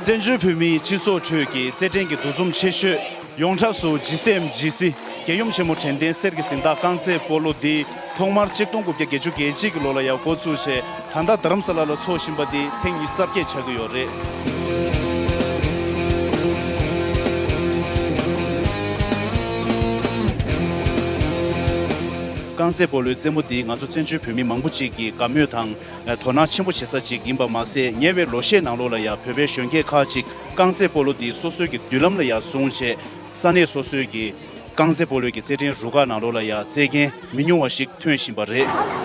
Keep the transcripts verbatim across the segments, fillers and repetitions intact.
བཙན་བྱོལ་བོད་མིའི་སྤྱི་ཚོགས་ཁྲོད་ཀྱི་རྩེད་འགྲན་གྱི་འདུ་འཛོམས་ཆེ་ཤོས་ཡོངས་གྲགས་སུ་ཇི་སི་ཨེམ་ཇི་སི་རྒྱལ་ཡུམ་ཆེན་མོ་དྲན་རྟེན་གསེར་གྱི་གཟེངས་རྟགས་རྐང་རྩེད་སྤོ་ལོ་འདི་ཐོག་མར་ཆིག་སྟོང་དགུ་བརྒྱ་བརྒྱད་ཅུ་གྱ་གཅིག་གི་ལོ་ལ་ཡང་འགོ་བཙུགས་བྱས། ད་ལྟ་རྡ་རམ་ས་ལ་ལ་འཚོགས་བཞིན་པ་འདི་ཐེངས་ཉི་ཤུ་རྩ་བརྒྱད་ཆགས་ཀྱི་ཡོད་རེད། རྐང་རྩེད་སྤོ་ལོའི་རྩེད་མོ་འདི་ང་ཚོ་བཙན་བྱོལ་བོད་མི་མང་པོ་ཅིག་གིས་དགའ་མོས་དང་དོ་སྣང་ཆེན་པོ་བྱེད་ས་ཅིག་ཡིན་པ་མ་ཟད། ཉེ་བའི་ལོ་ཤས་ནང་ལོགས་ལ་ཡང་བོད་པའི་གཞོན་སྐྱེས་ཁག་ཅིག་རྐང་རྩེད་སྤོ་ལོ་འདི་སོ་སོའི་གི་མདུན་ལམ་ལ་ཡང་བཟུང་བྱས། ས་གནས་སོ་སོའི་གི་རྐང་རྩེད་སྤོ་ལོའི་གི་རྩེད་འགྲན་རུ་ཁག་ནང་ལོགས་ལ་ཡང་རྩེད་མཁན་མི་ཉུང་བ་ཞིག་ཐོན་བཞིན་པ་རེད།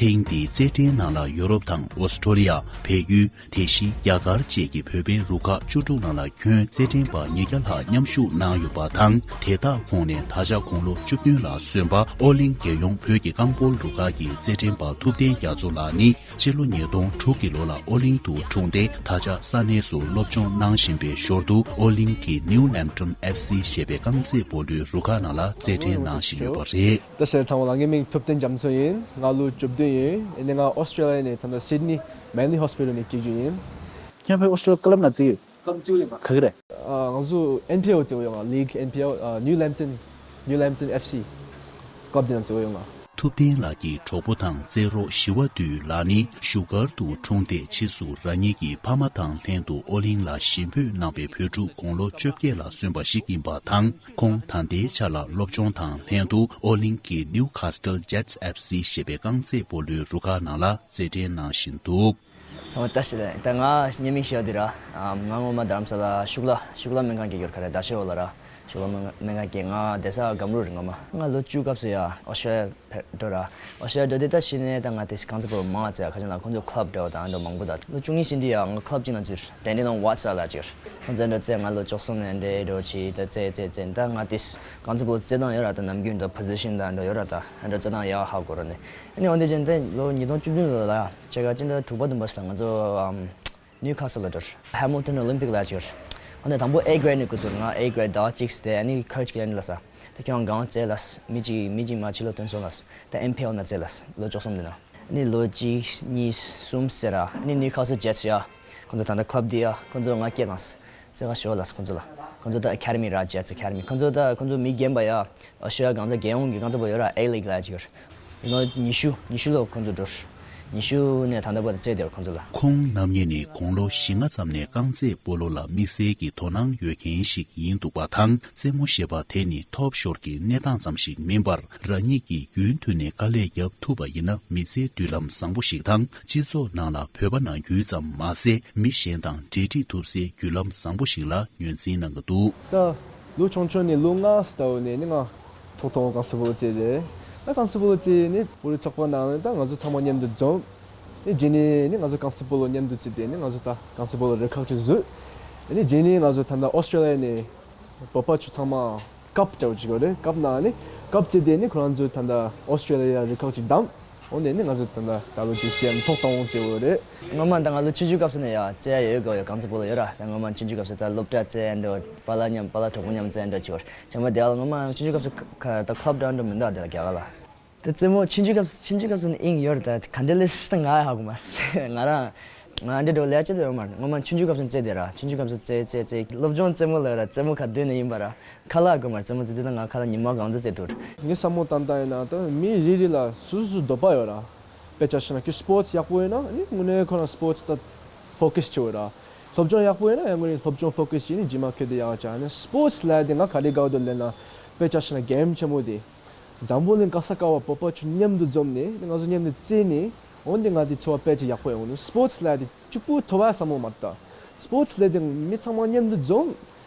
ཐེངས་འདིའི་རྩེད་འགྲན་ནང་ལ་ཡོ་རོབ་དང་ཨོ་སི་ཀྲོ་ལི་ཡ། བལ་ཡུལ། དེ་བཞིན་རྒྱ་གར་བཅས་ཀྱི་བོད་པའི་རུ་ཁག་བཅུ་དྲུག་ནང་ལ་ཁྱོན་རྩེད་འགྲན་པ་ཉིས་བརྒྱ་ལྷག་མཉམ་ཞུགས་གནང་ཡོད་པ་དང་། དེ་དག་ཁོངས་ནས་ད་ཆ་དགུང་ལོ་བཅུ་བདུན་ལ་སོན་པ་ཨོ་གླིང་རྒྱལ་ཡོངས་བོད་ཀྱི་རྐང་སྤོལ་རུ་ཁག་གི་རྩེད་འགྲན་པ་ཐུབ་བསྟན་རྒྱ་མཚོ་ལགས་ནི། ཕྱི་ལོ་ཉིས་སྟོང་དྲུག་གི་ལོ་ལ་ཨོ་གླིང་དུ་འཁྲུངས་ཏེ། ད་ཆ་ས་གནས་སུ་སློབ་སྦྱོང་གནང་བཞིན་པའི་ཞོར་དུ་ཨོ་གླིང་གི་ནིའུ་ལེམ་ཊོན་ཨེཕ་སི་ཞེས་པའི་རྐང་རྩེད་སྤོ་ལོའི་རུ་ཁག་ནང་ལ་རྩེད་འགྲན་གནང་བཞིན་ཡོད་པ་རེད། བཀྲ་ཤིས་བདེ་ལེགས་ཚང་མ་ལ། ངའི་མིང་ཐུབ་བསྟན་རྒྱ་མཚོ་ཡིན། ང་ལོ་བཅུ་བདུན་ཡིན། ཨ་ནི་ང་ཨོ་སི་ཀྲོ་ལི་ཡ་ནས་ད་ལྟ་སིད་ནི་མེན་ལི་ཧོ་སི་པི་ཊལ་ནས་སྐྱེས་རྒྱུ་ཡིན། ཁྱེད་ཕ་གི་ཨོ་སི་ཀྲོ་ལི་ཡ་ཀ་ལབ་ནང་རྩེ་ཡོད། ཀ་ལབ་རྩེ་ཡོད་པ། ག་གི་རེད། ཨ། ང་ཚོ་ཨེན་ཕི་ཨེལ་རྩེ་ཡོད་ང་། ལིག་ཨེན་ཕི་ཨེལ། ཨ། ནིའུ་ལེམ་ཊོན། ནིའུ་ལེམ་ཊོན་ཨེཕ་སི་ཀ་ལབ་དེ་ནང་རྩེ་ཡོད་ང་། ཐུབ་བསྟན་ལགས་ཀྱི་གྲོགས་པོ་དང་རྩེད་རོགས་ཞི་བ་འདུས་ལགས་ནི་བཞུགས་སྒར་དུ་འཁྲུངས་ཏེ། ཕྱིས་སུ་རང་ཉིད་ཀྱི་ཕ་མ་དང་ལྷན་དུ་ཨོ་གླིང་ལ་གཞིས་སྤོས་གནང་བའི་བོད་ཕྲུག་དགུང་ལོ་བཅོ་བརྒྱད་ལ་སོན་པ་ཞིག་ཡིན་པ་དང་། ཁོང་ད་ལྟའི་ཆ་ལ་སློབ་སྦྱོང་དང་ལྷན་དུ་ཨོ་གླིང་གི་ནིའུ་ཁ་སི་ཊལ་ཇེ་ཊི་སི་ཨེཕ་སི་ཞེས་པའི་རྐང་རྩེད་སྤོ་ལོའི་རུ་ཁག་ནང་ལ་རྩེད་འགྲན་གནང་བཞིན་འདུག། ཚང་མ་བཀྲ་ཤིས་བདེ་ལེགས། ད་ང་ངའི་མིང་ཞི་བ་འདུས་ར། ཨམ། ང་སྔོན་མ་རྡ་རམ་ས་ལ་ཤུག་ལ་ཤུག་ལ་སྨན་ཁང་སྐྱེས་ཡོད་ར། ཁ་ར་རྡ་ཤོད་ལ་ར། ཤུག་ལ་སྨན་ཁང་སྐྱེས། ང་བསྡད་ས་སྒམ་རུ་རེད་སྔོན་མ། ང་ལོ་བཅུ་སྐབས་སུ་ཡ་ཨོ་སི་ཀྲོ་ལི་ཡ་ཕེབས་འགྲོ་ར། ཨོ་སི་ཀྲོ་ལི་ཡ་འགྲོ་དུས་ད་གཞི་ནས་ད་ང་དེ་རྐང་རྩེད་སྤོ་ལོ་མང་བ་རྩེ་ཡ། ཁ་ཆེ་ལ་ཁོང་ཚོ་ཀ་ལབ་འདྲ་བོ་དང་འདྲ་མང་པོ། ད་ལོ་བཅུ་གཉིས་ཕྱིན་དུས་ཡ་ང་ཀ་ལབ་གཅིག་ནང་ཚུད། ཌེན་ཌི་ལོན་ཝ་ཊི་ས་ལ་ཅིག་ཡོད། ཁོང་ཚོ་འདྲ་རྩེ། ང་ལོ་བཅུ་གསུམ་ནས་འདྲ་འགྲོ་ཆི་ད་རྩེ་རྩེ་ད་ང་དེ་རྐང་རྩེད་སྤོ་ལོ་རྩེ་སྟངས་ཡོད་ར། ད་ནམ་རྒྱུན་ད་པོ་ཟི་ཤན་ད་འདྲ་ཡོད་ར། ད་འདྲ་རྩེ་སྟངས་ཡག་ཧ་གོ་ར་ནས། ཨ་ནི་འོན་ཏེ་ཅན་ད་ལོ་ཉིས་སྟོང་བཅུ་བདུན་ལོ་ལ་ཡ་ཕྱེད་ཀ་སྤྱི་ཟླ་དྲུག་པ་བདུན་པ་ཞིག་ལ་ང་ཚོ་ཨམ་ནིའུ་ཁ་སི་ལ་འགྲོ། ཧེ་མིལ་ཊོན་ཨོ་ལིམ་པིག་ལ་ཅིག་ཡོད། འོན་ཏེ་དང་པོ་ཨེ་གྷི་རེཌ་ནས་འགོ་བཙུགས། ང་ཨེ་གྷི་རེཌ་ཟླ་བ་གཅིག་ཙམ་དེ། ཨ་ནི་ཁོ་ཆ་གིས་ལབ་ས། ད་ཁྱོད་རང་གང་རྩེ་ལབ་ས། མི་གཅིག་མི་གཅིག་མ་ཕྱི་ལོགས་ཐོན་སོང་ལབ་ས། ད་ཨེན་ཕི་ཨེལ་ནང་རྩེ་ལབ་ས། ལོ་བཅུ་གསུམ་དེ་ནང་། ཨ་ནི་ལོ་གཅིག་གཉིས་གསུམ་ཟེར་ར། ཨ་ནི་ནིའུ་ཁ་སི་ལ་ཇེ་ཊི་སི་ཡ། ཁོང་ཚོ་ད་ལྟ་ཀ་ལབ་འདི་ཡ། ཁོང་ཚོ་ང་སྐད་བཏང་ས། རྩེ་ག་ཤོག་ལབ་ས་ཁོང་ཚོ་ལ། ཁོང་ཚོ་ད་ཨེ་ཀ་ཌེ་མི་ར། ཇེ་ཊི་སི་ཨེ་ཀ་ཌེ་མི། ཁོང་ཚོ་ད་ཁོང་ཚོ་མི་རྒན་པ་ཡ། ཨོ་སི་ཀྲོ་ལི་ཡ་རྐང་རྩེད་རྒྱལ་ཡོངས་ཀྱི་རྐང་རྩེད་པ་ཡོད་ར། ཨེ་ལིག་ལབ་ཡ་ཅིག་ཡོད་ར། ལོ་ཉི་ཤུ་ཉི་ཤུ་ལོ་ཁོང་ཚོ་འགྲོ། ཉི་ཤུ་ནས་ད་ལྟ་བར་དུ་རྩེད་བསྡད་ཡོད་ཁོང་ཚོ་ལ། ཁོང་རྣམ་གཉིས་ནི་དགུང་ལོ་བཞི་ལྔ་ཙམ་ནས་རྐང་རྩེད་སྤོ་ལོ་ལ་དམིགས་བསལ་གྱི་དོ་སྣང་ཡོད་མཁན་ཞིག་ཡིན་འདུག་པ་དང་། རྩེད་མོ་ཞེས་པ་དེ་ནི་ཐོབ་ཤོར་གྱི་གནས་སྟངས་ཙམ་ཞིག་མིན་པར། རང་ཉིད་ཀྱིས་རྒྱུན་མཐུད་ནས་དཀའ་ལས་བརྒྱབ་ཐུབ་པ་ཡིན་ན། མི་ཚེའི་མདུན་ལམ་བཟང་པོ་ཞིག་དང་། སྤྱི་ཚོགས་ནང་ལ་བོད་པ་ནང་ཁུལ་ཙམ་མ་ཟད། མི་གཞན་དང་འབྲེལ་འདྲིས་ཐུབ་སའི་བརྒྱུད་ལམ་བཟང་པོ་ཞིག་ལ་ངོས་འཛིན་གནང་གི་འདུག། ད་ལོ་ཆུང་ཆུང་ནས་ལོ་ལྔ་ཙམ་ནས་ནི་ང་ཐོག་དང་པོ་རྐང་རྩེད་སྤོ་ལོ་རྩེས་ཏེ། ད་རྐང་རྩེད་སྤོ་ལོ་རྩེས་ནས་བོད་རིགས་ཚོགས་པ་ནང་ནས་ད་ང་ཚོ་ཚང་མ་མཉམ་དུ་འཛོམས། ནས་རྗེས་ནས་ནི་ང་ཚོ་རྐང་རྩེད་སྤོ་ལོ་མཉམ་དུ་རྩེས་ཏེ་ནི་ང་ཚོ་ད་རྐང་རྩེད་སྤོ་ལོ་རུ་ཁག་ཅིག་བཟོས། ནས་རྗེས་ནས་ང་ཚོ་ད་ལྟ་ཨོ་སི་ཀྲོ་ལི་ཡ་ནས་བོད་པ་ཚོ་ཚང་མ་ཀབ་འདྲ་བོ་ཅིག་ཡོད་རེད། ཀབ་ནང་ནི་ཀབ་རྩེས་ཏེ་ནི་ཁོ་རང་ཚོ་ད་ལྟ་ཨོ་སི་ཀྲོ་ལི་ཡ་རུ་ཁག་ཅིག་བདམས། འོ་དེ་ནི་ང་ཚོ་ད་ལྟ་ད་ལོ་ཇེ་སི་ཨེམ་ཐོག་དང་པོ་རྩེས་པ་རེད། སྔོན་མ་ད་ང་ལོ་ཆུང་ཆུང་སྐབས་སུ་ནས་ཡ་རྩེ་ཡ་ཡོད་དགོས་ཡོད། རྐང་རྩེད་སྤོ་ལོ་ཡོད་ར། ད་སྔོན་མ་ཆུང་ཆུང་སྐབས་སུ་ད་སློབ་གྲྭ་རྩེ་ཡ་འདྲ་བོ། པཱ་ལགས་མཉམ་པཱ་ལགས་གྲོགས་པོ་མཉམ་རྩེ་ཡ་འདྲ་བོ་ཅིག་ཡོད་རེད། བྱས་ཙང་དེ་ལ་སྔོན་མ་ཆུང་ཆུང་སྐབས་སུ་ཁ་ད་ཀླབ་འདྲ་བོ་མི་འདུག་དེ་ལ་རྒྱ་གར་ལ། ད་རྩེད་མོ་ཆུང་ཆུང་སྐབས་སུ་ཆུང་ཆུང་སྐབས་སུ་ནས་དབྱིངས་ཡོད་རེད། ད་ག་འདྲ་ལས་སྲིད་ད་ང་ཧ་གོ་མ་སོང་། ང་རང་ང་འདྲ་འདྲ་བོ་ལས་ཅི་ད་ཡོད་མ་རེད། སྔོན་མ་ཆུང་ཆུང་སྐབས་སུ་རྩེ་དེ་ར། ཆུང་ཆུང་སྐབས་སུ་རྩེ་རྩེ་རྩེ། སློབ་སྦྱོང་རྩེད་མོ་ལ་ཡོད་ར། རྩེད་མོ་ག་དུས་ནས་ཡིན་པ་ར། ཁ་ལག་དགོས་མ་རེད། རྩེད་མོ་རྩེ་དུས་ད་ང་ཁ་ལག་ཉི་མ་གང་ཚོད་རྩེ་ཐུབ་རེད། ངའི་བསམ་བློ་བཏང་སྟངས་ཡིན་ན་ད་མི་རེ་རེ་ལ་སོ་སོ་སོ་སོའི་འདོད་པ་ཡོད་ར། དཔེ་ཆ་བཞག་ན་ཁྱོད་སི་པོར་ཊི་སི་ཡག་པོ་ཡོད་ན་ནི་དངོས་གནས་ཁོ་རང་སི་པོར་ཊི་སི་ད་ཕོ་ཀ་སི་བྱེད་འོས་ར། སློབ་སྦྱོང་ཡག་པོ་ཡོད་ན་ཡང་དངོས་གནས་སློབ་སྦྱོང་ཕོ་ཀ་སི་བྱས་ནས་རྗེས་མ་ཁྱོད་དེ་ཡག་ཆགས་ནས། སི་པོར་ཊི་སི་ལབ་དེ་ང་ག་རེ་དགའ་བོ་འདུག་ལབ་ན། དཔེ་ཆ་བཞག་ན་གེམ་ཆེན་མོ་དེ། འཛམ་བུ་གླིང་ག་ས་ག་བ་བོད་པ་ཚོ་མཉམ་དུ་འཛོམས་ནས་ང་ཚོ་མཉམ་དུ་རྩེས་ནས། འོན་ཏེ་ང་དེ་ཚོར་བ་དཔེ་ཆ་ཡག་པོ་ཡོང་གི་འདུག། སི་པོར་ཊི་སི་ལབ་དེ་གཅིག་པུ་ཐོབ་པ་བསམ་བློ་མ་བཏང་། སི་པོར་ཊི་སི་ལབ་དེ་མི་ཚང་མ་མཉམ་དུ་འཛོམས།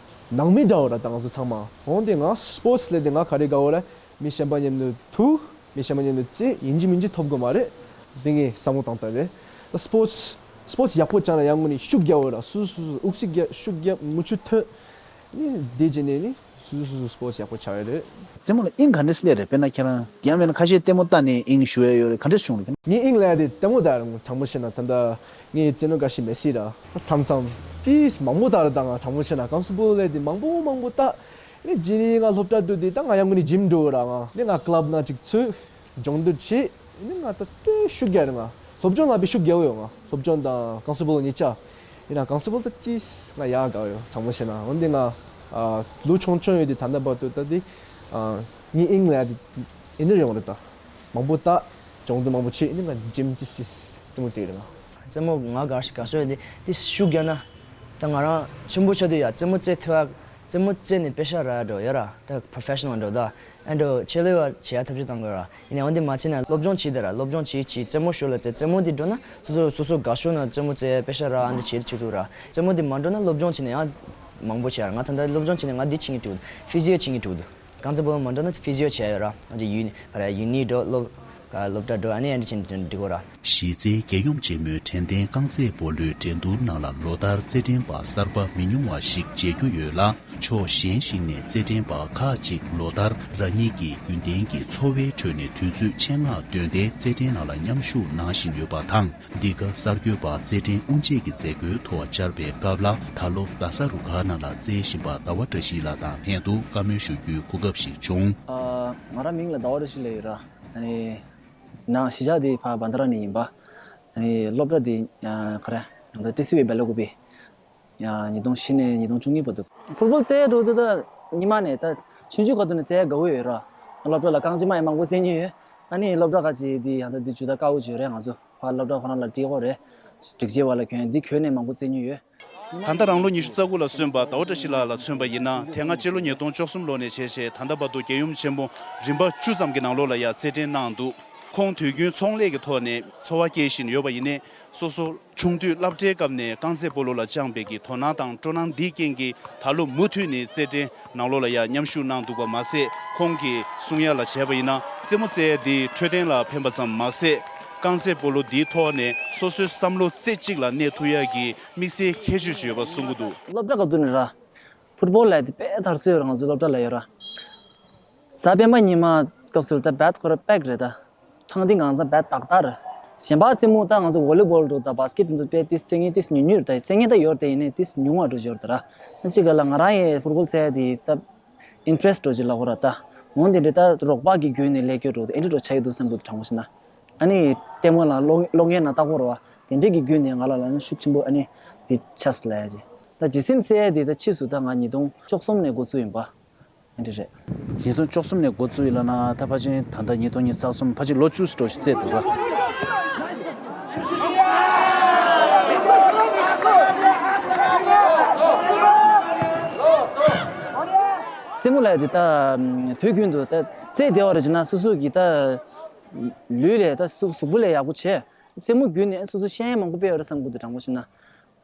ནང་མི་འདྲ་བོ་ར་ད་ང་ཚོ་ཚང་མ། འོན་ཏེ་ང་སི་པོར་ཊི་སི་ལབ་དེ་ང་ག་རེ་དགའ་བོ་ར། མི་གཞན་པ་མཉམ་དུ་ཐུག། མི་གཞན་པ་མཉམ་དུ་རྩེ། ཡིན་གཅིག་མིན་གཅིག་ཐོབ་དགོས་མ་རེད། དེ་ངས་བསམ་བློ་བཏང་སྟངས་རེད། ད་སི་པོར་ཊི་སི་སི་པོར་ཊི་སི་ཡག་པོ་ཆགས་ན་ཡང་དངོས་གནས་ཤུགས་རྒྱབ་འོས་ར། སོ་སོ་སོ་སོ་དབུགས་ཚད་རྒྱབ། ཤུགས་རྒྱབ། མུ་ཆུ་ཐོན། ནི་དེ་རྗེས་ནས་ནི་སོ་སོ་སོ་སོ་སི་པོར་ཊི་སི་ཡག་པོ་ཆགས་ཡོད་རེད། རྩེད་མོ་ལ་དབྱིངས་ག་འདྲས་སླེབས་རེད། དཔེར་ན་ཁྱེད་རང་ཡང་མིན་ན་ཁ་ཤས་ལྟད་མོ་ལྟ་ནས་དབྱིངས་ཞུགས་ཡ་ཡོད་རེད། ག་འདྲས་བྱུང་རེད། ངའི་དབྱིངས་སླེབས་དེ་ལྟད་མོ་ལྟ་རེད། དྲང་པོ་བཤད་ན་ད་ལྟ་ངའི་རྩེད་མོ་དགའ་ཤོས་མེ་སི་ར། མཚམས་མཚམས་ཏིས་མང་པོ་ལྟ་རེད། ད་ང་དྲང་པོ་བཤད་ན་རྐང་རྩེད་སྤོ་ལོ་སླེབས་དེ་མང་པོ་མང་པོ་ལྟ། ནི་རྗེས་ནས་ང་སློབ་གྲྭ་དུས་དེ་ད་ང་ཡང་དངོས་གནས་ཇིམ་འགྲོ་གི་ར། ང་ནི་ང་ཀ་ལབ་ནང་ཅིག་ཚུད། སྦྱོང་བརྡར་བྱས། ཨ་ནི་ང་ད་ལྟ་ཤུགས་རྒྱག་རེད། ང་སློབ་སྦྱོང་ལ་དཔེ་ཤུགས་རྒྱག་གི་ཡོད། ང་སློབ་སྦྱོང་དང་རྐང་སེ་སྤོ་ལོ་གཉིས་ཆ། ཡིན་ན་རྐང་སེ་སྤོ་ལོ་ད་ཙིས་ང་ཡག་དགའ་ཡོད། དྲང་མོ་བཤད་ན། འོན་ཏེ་ང་ཨ་ལོ་ཆུང་ཆུང་ཡོད་དུས་ད་ལྟ་བར་དུ་ད་དེ་ཨ་ངའི་དབྱིངས་ལ་ཡ་དེ་ཨེ་འདྲ་ཡོང་རེད། ད་མང་པོ་ད་སྦྱོང་བརྡར་མང་པོ་བྱས། ཨ་ནི་ང་ཇིམ་ཏི་སིས་རྩེད་མོ་རྩེ་གི་རེད། ང་རྩེད་མོ་ང་དགའ་ཞིག་དགའ་ཤོས་དེ་དེ་ཤུགས་རྒྱག་ན། ད་ང་རང་ཆེན་པོ་ཆགས་དུས་ཡ་རྩེད་མོ་རྩེ་ཐུབ་ཡ། རྩེད་མོ་རྩེ་ནས་པེ་ཤ་རག་འགྲོ་ཡ་ར། ད་པོ་རོ་ཕེ་ཤ་ནལ་འགྲོ་ད། ཨེ་འགྲོ་ཆེད་ལས་བ་བྱེད་ཡ་ཐབས་ཤེས་བཏང་དགོས་ར། ཡིན་ནའི་འོན་ཏེ་མ་བྱས་ན་སློབ་སྦྱོང་བྱེད་དེ་ར། སློབ་སྦྱོང་བྱེད་བྱེད་རྩེད་མོ་ཞོར་ལ་རྩེ། རྩེད་མོ་དེ་འགྲོ་ན་སོ་སོ་སོ་སོ་དགའ་ཤོས་ན་རྩེད་མོ་རྩེ་པེ་ཤ་རག་ཨ་འདྲ་བྱེད་བྱེད་ཐུབ་ར། རྩེད་མོ་དེ་མ་འགྲོ་ན་སློབ་སྦྱོང་བྱེད་ན་ཡང་མང་པོ་བྱེད་ར། ང་ད་ལྟ་སློབ་སྦྱོང་བྱེད་ན་ང་འདི་བྱེད་ཀྱི་འདུག་ཕི་ཟི་ཡོ་བྱེད་ཀྱི་འདུག་རྐང་རྩེད་སྤོ་ལོ་མ་འགྲོ་ན་ཕི་ཟི་ཡོ་བྱེད་ཡ་ཡོད་ར། ང་ཚོ་ཡུལ་ནི་ག་རེ་ཡུལ་ནི་འགྲོ་སློབ་ག་སློབ་གྲྭ་འགྲོ་ཨ་ནི་ཨ་འདྲ་བྱེད་འགྲོ་འགྲོ་གོ་ར། གཞིས་རྩེ་རྒྱལ་ཡུམ་ཆེན་མོའི་དྲན་རྟེན་རྐང་རྩེད་སྤོ་ལོའི་འགྲན་བསྡུར་ནང་ལ་ལོ་ལྟར་རྩེད་འགྲན་པ་གསར་པ་མི་ཉུང་བ་ཞིག་མཇལ་རྒྱུ་ཡོད་ལ། ཕྱོགས་གཞན་ཞིག་ནས་རྩེད་འགྲན་པ་ཁག་ཅིག་ལོ་ལྟར་རང་ཉིད་ཀྱི་རྒྱུན་ལྡན་གྱི་འཚོ་བའི་ཁྲོད་ནས་དུས་ཚོད་ཆེད་མངགས་བཏོན་ཏེ་རྩེད་འགྲན་ནང་ལ་མཉམ་ཞུགས་གནང་བཞིན་ཡོད་པ་དང་། འདི་ག་གསར་འགོད་པ་རྩེད་འགྲན་དབུ་འབྱེད་ཀྱི་མཛད་སྒོའི་ཐོག་བཅར་བའི་སྐབས་ལ། ད་ལོ་རྡ་ས་རུ་ཁག་ནང་ལ་རྩེད་བཞིན་པ་ཟླ་བ་བཀྲ་ཤིས་ལགས་དང་ལྷན་དུ་བཀའ་མོལ་ཞུ་རྒྱུའི་གོ་སྐབས་ཤིག་བྱུང་། ཨ། ང་རང་མིང་ལ་ཟླ་བ་བཀྲ་ཤིས་ལབ་ཡོད་ར། ཨ་ནི། ནང་གཞིས་ཆགས་དེ་ཕ་བན་དྷ་ར་ནས་ཡིན་པ། ཨ་ནི་སློབ་གྲྭ་དེ་ཨ་ག་རེ། ང་ཚོ་ཊི་སི་ཝི་སྦེ་ལ་ཀུ་པི། ཡང་ཉིས་སྟོང་བཞི་ནས་ཉིས་སྟོང་བཅུ་གཉིས་བར་དུ། ཕུཊ་སྦོལ་རྩེད་འགྲོ་དུས་ད་ཉི་མ་ནས་ད་ཆུང་ཆུང་སྐབས་དུས་ནས་རྩེད་དགའ་བོ་ཡོད་ར། སློབ་གྲྭ་ལ་རྐང་རྗེས་མ་ཡང་མང་པོ་རྩེད་མྱོང་ཡོད། ཨ་ནི་སློབ་གྲྭ་ཁག་ཅིག་འདི་ཡང་ད་འདི་ཇུ་ད་དཀར་པོ་ཅིག་ཡོད་རེད། ང་ཚོ་ཕ་སློབ་གྲྭ་ཁོ་རང་ལ་སྒྲིག་དགོས་རེད། སྒྲིག་ཆས་བ་ལ་གྱོན་འདི་གྱོན་ནས་མང་པོ་རྩེད་མྱོང་ཡོད། ད་ལྟ་རང་ལོ་ཉི་ཤུ་རྩ་དགུ་ལ་སོན་པ་ཟླ་བ་བཀྲ་ཤིས་ལགས་ལ་མཚོན་པ་ཡིན་ན། དེ་སྔ་སྤྱི་ལོ་ཉིས་སྟོང་བཅུ་གསུམ་ལོ་ནས་བྱས་བྱས་ད་ལྟ་བར་དུ་རྒྱལ་ཡུམ་ཆེན་མོ་རིམ་པ་བཅུ་ཙམ་གྱི་ནང་ལོགས་ལ་ཡང་རྩེད་འགྲན་གནང་འདུག་ཁོང་དུས་རྒྱུན་ཚོང་ལས་ཀྱི་ཐོག་ནས་འཚོ་བ་སྐྱེལ་བཞིན་ཡོད་པ་ཡིན་ནའི། སོ་སོ་ཆུང་དུས་སློབ་གྲྭའི་སྐབས་ནས་རྐང་རྩེད་སྤོ་ལོ་ལ་བཅངས་པའི་གི་དོ་སྣང་དང་སྤྲོ་སྣང་འདིའི་རྐྱེན་གྱིས་ད་ལོ་མུ་མཐུད་ནས་རྩེད་འགྲན་ནང་ལོགས་ལ་ཡང་མཉམ་ཞུགས་གནང་འདུག་པ་མ་ཟད། ཁོང་གིས་གསུང་ཡ་ལ་བྱས་པ་ཡིན་ན། རྩེད་མོ་རྩེད་ཡ་འདི་འཕྲོད་བསྟེན་ལ་ཕན་པ་ཙམ་མ་ཟད། རྐང་རྩེད་སྤོ་ལོ་འདིའི་ཐོག་ནས་སོ་སོའི་བསམ་བློ་རྩེ་གཅིག་ལ་གནས་ཐུབ་ཡ་གི་དམིགས་བསལ་ཁྱད་ཆོས་ཤིག་ཡོད་པ་གསུང་གི་འདུག་སློབ་གྲྭ་སྐབས་དུས་ནས་ར། ཕུཊ་སྦོལ་ལབ་ཡ་དེ་དཔེ་དར་སྲོལ་ཡོད་རེད། ང་ཚོའི་སློབ་གྲྭ་ལ་ཡོད་ར། གཟའ་སྤེན་པ་ཉི་མ་སྐབས་སུ་ལ་ད་བེད་ཁོ་ར་པེག་རེད་ད། ཐེངས་འདི་ང་ཚོ་བེད་ཏག་ཏག་རེད། གཞན་པ་རྩེད་མོ་ད་ང་ཚོ་ཝོ་ལི་བོལ་འགྲོ་ད་བྷ་སི་ཀེཊ་འདི་ཚོ་དཔེ་ཏིས་རྩེད་མཁན་ཏིས་ཉུང་ཉུང་རེད་ད། རྩེད་མཁན་ད་ཡོད་རེད་དེ་ཡིན་ནའི་ཏིས་ཉུང་བ་འགྲོ་ཡོད་རེད་ད་ར། ཨ་ཅི་ག་ལ་ང་རང་ཡི་ཕུཊ་སྦོལ་རྩེད་ཡ་དེ་ད་ཨིན་ཊེ་རེ་སི་འགྲོ་ཅིག་ལ་ཁོ་ར་ད། འོན་ཏེ་འདི་ད་རོགས་པ་གི་བརྒྱུད་ནས་ལས་སྐྱོར་འགྲོ་ད་ཨེ་འདྲ་འགྲོ་ཆ་ཡི་འདུག་བསམ་གི་འདུག་དྲང་པོ་བཤད་ན། ཨ་ནི་ལྟད་མོ་ལ་གློག་གློག་བརྙན་ལ་ལྟ་གོ་ར་བ། དེ་འདྲས་ཀྱི་བརྒྱུད་ནས་ང་ལ་ལ་ནི་ཤུགས་ཆེན་པོ་ཨ་ནི་དེ་ཆགས་སོང་ལབ་ཡ་ཅིག་ད་ཇི་སེམས་གསལ་ཡ་དེ་ད་ཕྱིས་སུ་ད་ང་ཉིས་སྟོང་བཅུ་གསུམ་ནས་འགོ་བཙུགས་ཡིན་པ། ཨ་འདྲ་རེད། ཉིས་སྟོང་བཅུ་གསུམ་ནས་འགོ་བཙུགས་ཡིན་ལབ་ན་ད་ཕལ་ཆེར་ད་ལྟ་ཉིས་སྟོང་ཉི་ཤུ་རྩ་གསུམ་ཕལ་ཆེར་ལོ་བཅུ་ཙམ་འགྲོ་ཞིག་རྩེད་འདུག་ག་རྩེད་མོ་ལབ་ཡ་དེ་ད་དུས་རྒྱུན་དུ་ད་རྩེད་བསྡད་པ་རེད་ཅེ་ན་སོ་སོ་གི་ད་ལུས་ལས་ད་གཟུགས་གཟུགས་པོ་ལས་ཡག་པོ་བྱས། རྩེད་མོ་བརྒྱུད་ནས་སོ་སོ་ཤེས་ཡོན་མང་པོ་སྤེལ་བ་རེད་བསམ་གི་འདུག་དྲང་པོ་བཤད་ན།